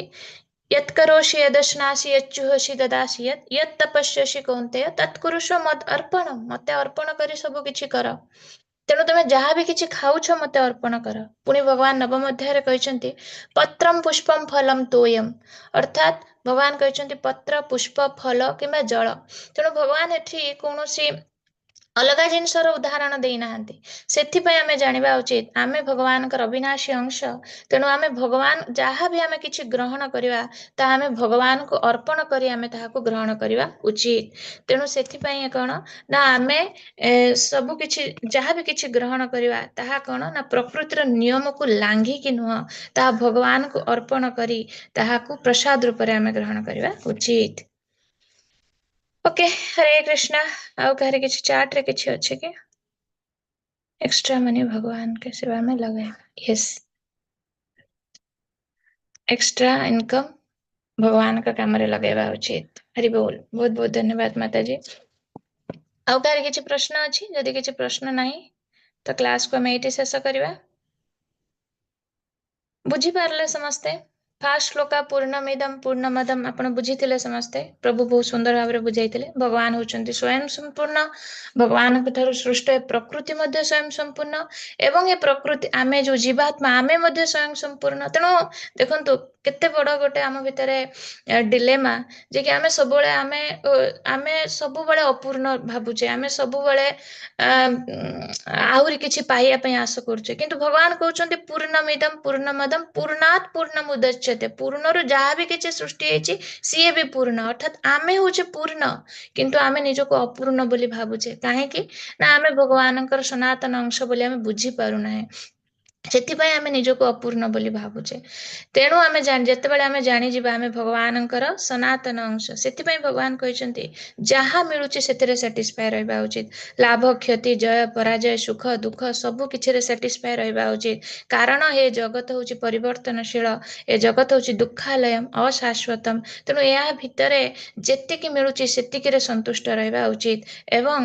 यत् करोषि यदश्नासि यच्जुहोषि ददासि यत् यत् तपस्यसि कौन्तेय तत् कुरुष्व मद् अर्पणम्। ମତେ ଅର୍ପଣ କରି ସବୁ କିଛି କର। ତେଣୁ ତମେ ଯାହା ବି କିଛି ଖାଉଛ, ମତେ ଅର୍ପଣ କର। ପୁଣି ଭଗବାନ ନବମ ଅଧ୍ୟାୟରେ କହିଛନ୍ତି, ପତ୍ରମ ପୁଷ୍ପମ ଫଲମ ତୋୟମ, ଅର୍ଥାତ୍ ଭଗବାନ କହିଛନ୍ତି ପତ୍ର, ପୁଷ୍ପ, ଫଲ କିମ୍ବା ଜଳ। ତେଣୁ ଭଗବାନ ଏଠି କୌଣସି ଅଲଗା ଜିନିଷର ଉଦାହରଣ ଦେଇନାହାନ୍ତି। ସେଥିପାଇଁ ଆମେ ଜାଣିବା ଉଚିତ ଆମେ ଭଗବାନଙ୍କର ଅବିନାଶୀ ଅଂଶ। ତେଣୁ ଆମେ ଭଗବାନ ଯାହା ବି ଆମେ କିଛି ଗ୍ରହଣ କରିବା, ତାହା ଆମେ ଭଗବାନଙ୍କୁ ଅର୍ପଣ କରି ଆମେ ତାହାକୁ ଗ୍ରହଣ କରିବା ଉଚିତ। ତେଣୁ ସେଥିପାଇଁ କଣ ନା ଆମେ ସବୁ କିଛି ଯାହା ବି କିଛି ଗ୍ରହଣ କରିବା, ତାହା କଣ ନା ପ୍ରକୃତିର ନିୟମକୁ ଲାଙ୍ଘିକି ନୁହଁ, ତାହା ଭଗବାନଙ୍କୁ ଅର୍ପଣ କରି ତାହାକୁ ପ୍ରସାଦ ରୂପରେ ଆମେ ଗ୍ରହଣ କରିବା ଉଚିତ। ଓକେ, ହରେ କୃଷ୍ଣ। ଆଉ କାହାର କିଛି ଚାଟ ରେ କିଛି ଅଛି କି? एक्स्ट्रा मनी भगवान के सेवा में लगाए। यस, एक्स्ट्रा इनकम ଭଗବାନଙ୍କ କାମରେ ଲଗାଇବା ଉଚିତ। ହରି ବୋଲ, ବହୁତ ବହୁତ ଧନ୍ୟବାଦ ମାତାଜୀ। ଆଉ କାହାର କିଛି ପ୍ରଶ୍ନ ଅଛି? ଯଦି କିଛି ପ୍ରଶ୍ନ ନାହିଁ ତ କ୍ଲାସକୁ ଆମେ ଏଇଠି ଶେଷ କରିବା। ବୁଝିପାରିଲେ ସମସ୍ତେ? ଫାଷ୍ଟ ଶ୍ଲୋକା ପୂର୍ଣ୍ଣମିଦମ୍ ପୂର୍ଣ୍ଣମଦମ୍ ଆପଣ ବୁଝିଥିଲେ ସମସ୍ତେ? ପ୍ରଭୁ ବହୁତ ସୁନ୍ଦର ଭାବରେ ବୁଝାଇଥିଲେ। ଭଗବାନ ହଉଛନ୍ତି ସ୍ୱୟଂ ସମ୍ପୂର୍ଣ୍ଣ, ଭଗବାନଙ୍କ ଠାରୁ ସୃଷ୍ଟ ଏ ପ୍ରକୃତି ମଧ୍ୟ ସ୍ୱୟଂ ସମ୍ପୂର୍ଣ୍ଣ, ଏବଂ ଏ ପ୍ରକୃତି ଆମେ ଯୋଉ ଜୀବାତ୍ମା ଆମେ ମଧ୍ୟ ସ୍ୱୟଂ ସମ୍ପୂର୍ଣ୍ଣ। ତେଣୁ ଦେଖନ୍ତୁ କେତେ ବଡ ଗୋଟେ ଆମ ଭିତରେ ଡିଲେମା ଯେ କି ଆମେ ସବୁବେଳେ ଆମେ ଆମେ ସବୁବେଳେ ଅପୂର୍ଣ୍ଣ ଭାବୁଛେ, ଆମେ ସବୁବେଳେ ଆହୁରି କିଛି ପାଇବା ପାଇଁ ଆଶା କରୁଛେ, କିନ୍ତୁ ଭଗବାନ କହୁଛନ୍ତି ପୂର୍ଣ୍ଣମିଦମ୍ ପୂର୍ଣ୍ଣମଦମ୍ ପୂର୍ଣ୍ଣାତ୍ ପୂର୍ଣ୍ଣମୁଦଚ୍ୟତେ, ପୂର୍ଣ୍ଣରୁ ଯାହା ବି କିଛି ସୃଷ୍ଟି ହେଇଛି ସିଏ ବି ପୂର୍ଣ୍ଣ। ଅର୍ଥାତ୍ ଆମେ ହଉଛେ ପୂର୍ଣ୍ଣ, କିନ୍ତୁ ଆମେ ନିଜକୁ ଅପୂର୍ଣ୍ଣ ବୋଲି ଭାବୁଛେ। କାହିଁକି ନା ଆମେ ଭଗବାନଙ୍କର ସନାତନ ଅଂଶ ବୋଲି ଆମେ ବୁଝିପାରୁନାହେଁ, ସେଥିପାଇଁ ଆମେ ନିଜକୁ ଅପୂର୍ଣ୍ଣ ବୋଲି ଭାବୁଛେ। ତେଣୁ ଆମେ ଯେତେବେଳେ ଆମେ ଜାଣିଯିବା ଆମେ ଭଗବାନଙ୍କର ସନାତନ ଅଂଶ, ସେଥିପାଇଁ ଭଗବାନ କହିଛନ୍ତି ଯାହା ମିଳୁଛି ସେଥିରେ ସାଟିସ୍ଫାଏ ରହିବା ଉଚିତ। ଲାଭ କ୍ଷତି ଜୟ ପରାଜୟ ସୁଖ ଦୁଃଖ ସବୁ କିଛିରେ ସାଟିସ୍ଫାଏ ରହିବା ଉଚିତ। କାରଣ ଏ ଜଗତ ହଉଛି ପରିବର୍ତ୍ତନଶୀଳ, ଏ ଜଗତ ହଉଛି ଦୁଃଖାଲୟମ ଅଶାଶ୍ୱତମ। ତେଣୁ ଏହା ଭିତରେ ଯେତିକି ମିଳୁଛି ସେତିକିରେ ସନ୍ତୁଷ୍ଟ ରହିବା ଉଚିତ ଏବଂ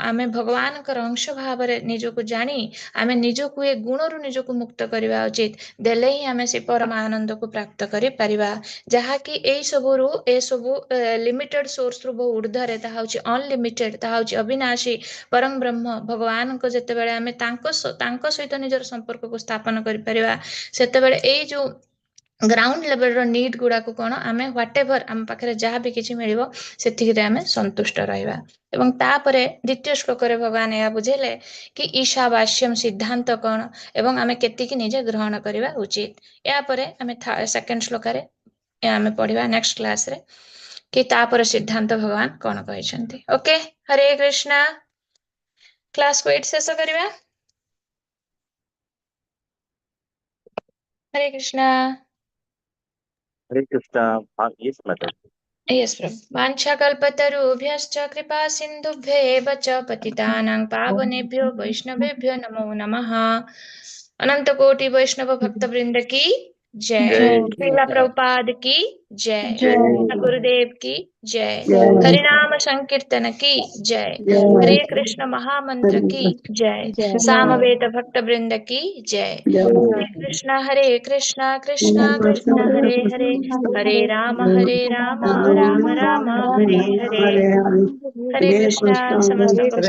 ଆମେ ଭଗବାନଙ୍କର ଅଂଶ ଭାବରେ ନିଜକୁ ଜାଣି ଆମେ ନିଜକୁ ଏ ଗୁଣରୁ ନିଜକୁ ମୁକ୍ତ କରିବା ଉଚିତ। ଦେଲେ ହିଁ ଆମେ ସେ ପରମ ଆନନ୍ଦକୁ ପ୍ରାପ୍ତ କରିପାରିବା, ଯାହାକି ଏଇ ସବୁରୁ ଏସବୁ ଲିମିଟେଡ ସୋର୍ସରୁ ବହୁ ଉର୍ଦ୍ଧ୍ୱରେ, ତାହା ହଉଛି ଅନଲିମିଟେଡ, ତାହା ହଉଛି ଅବିନାଶୀ ପରମ ବ୍ରହ୍ମ ଭଗବାନଙ୍କ। ଯେତେବେଳେ ଆମେ ତାଙ୍କ ସହିତ ନିଜର ସମ୍ପର୍କକୁ ସ୍ଥାପନ କରିପାରିବା, ସେତେବେଳେ ଏଇ ଯୋଉ ଗ୍ରାଉଣ୍ଡ ଲେଭେଲର ନିଡ୍ ଗୁଡାକୁ କଣ ଆମେ ହ୍ୱାଟ ଏଭର ଆମ ପାଖରେ ଯାହା ବି କିଛି ମିଳିବ ସେତିକିରେ ଆମେ ସନ୍ତୁଷ୍ଟ ରହିବା। ଏବଂ ତାପରେ ଦ୍ୱିତୀୟ ଶ୍ଲୋକରେ ଭଗବାନ ଏହା ବୁଝେଇଲେ କି ଈଶାବାସ୍ୟମ ସିଦ୍ଧାନ୍ତ କଣ ଏବଂ ଆମେ କେତିକି ନିଜେ ଗ୍ରହଣ କରିବା ଉଚିତ। ଏହାପରେ ଆମେ ସେକେଣ୍ଡ ଶ୍ଲୋକରେ ଆମେ ପଢିବା ନେକ୍ସଟ କ୍ଲାସରେ କି ତାପରେ ସିଦ୍ଧାନ୍ତ ଭଗବାନ କଣ କହିଛନ୍ତି। ଓକେ, ହରେ କୃଷ୍ଣ। କ୍ଲାସକୁ ଏଇଠି ଶେଷ କରିବା। Hare Krishna. Hare Krishna. Yes, Mataji. Yes, Prabhu. वाञ्छाकल्पतरुभ्यश्च कृपा सिन्धुभ्येव च पतितानां पावनेभ्यो वैष्णवेभ्यो नमो नमः। अनंत कोटि वैष्णव भक्त वृंद की जय, जय। श्रीला प्रभुपाद की जय, जय। गुरुदेव की जय, जय। हरिनाम संकीर्तन की जय, जय। हरे कृष्ण महामंत्र की जय, जय। सामवेद भक्त वृंद की जय। जय। हरे कृष्ण हरे कृष्ण कृष्ण कृष्ण हरे हरे, हरे राम हरे राम राम राम हरे हरे। हरे हरे। हरे कृष्ण। समस्त प्रणाम।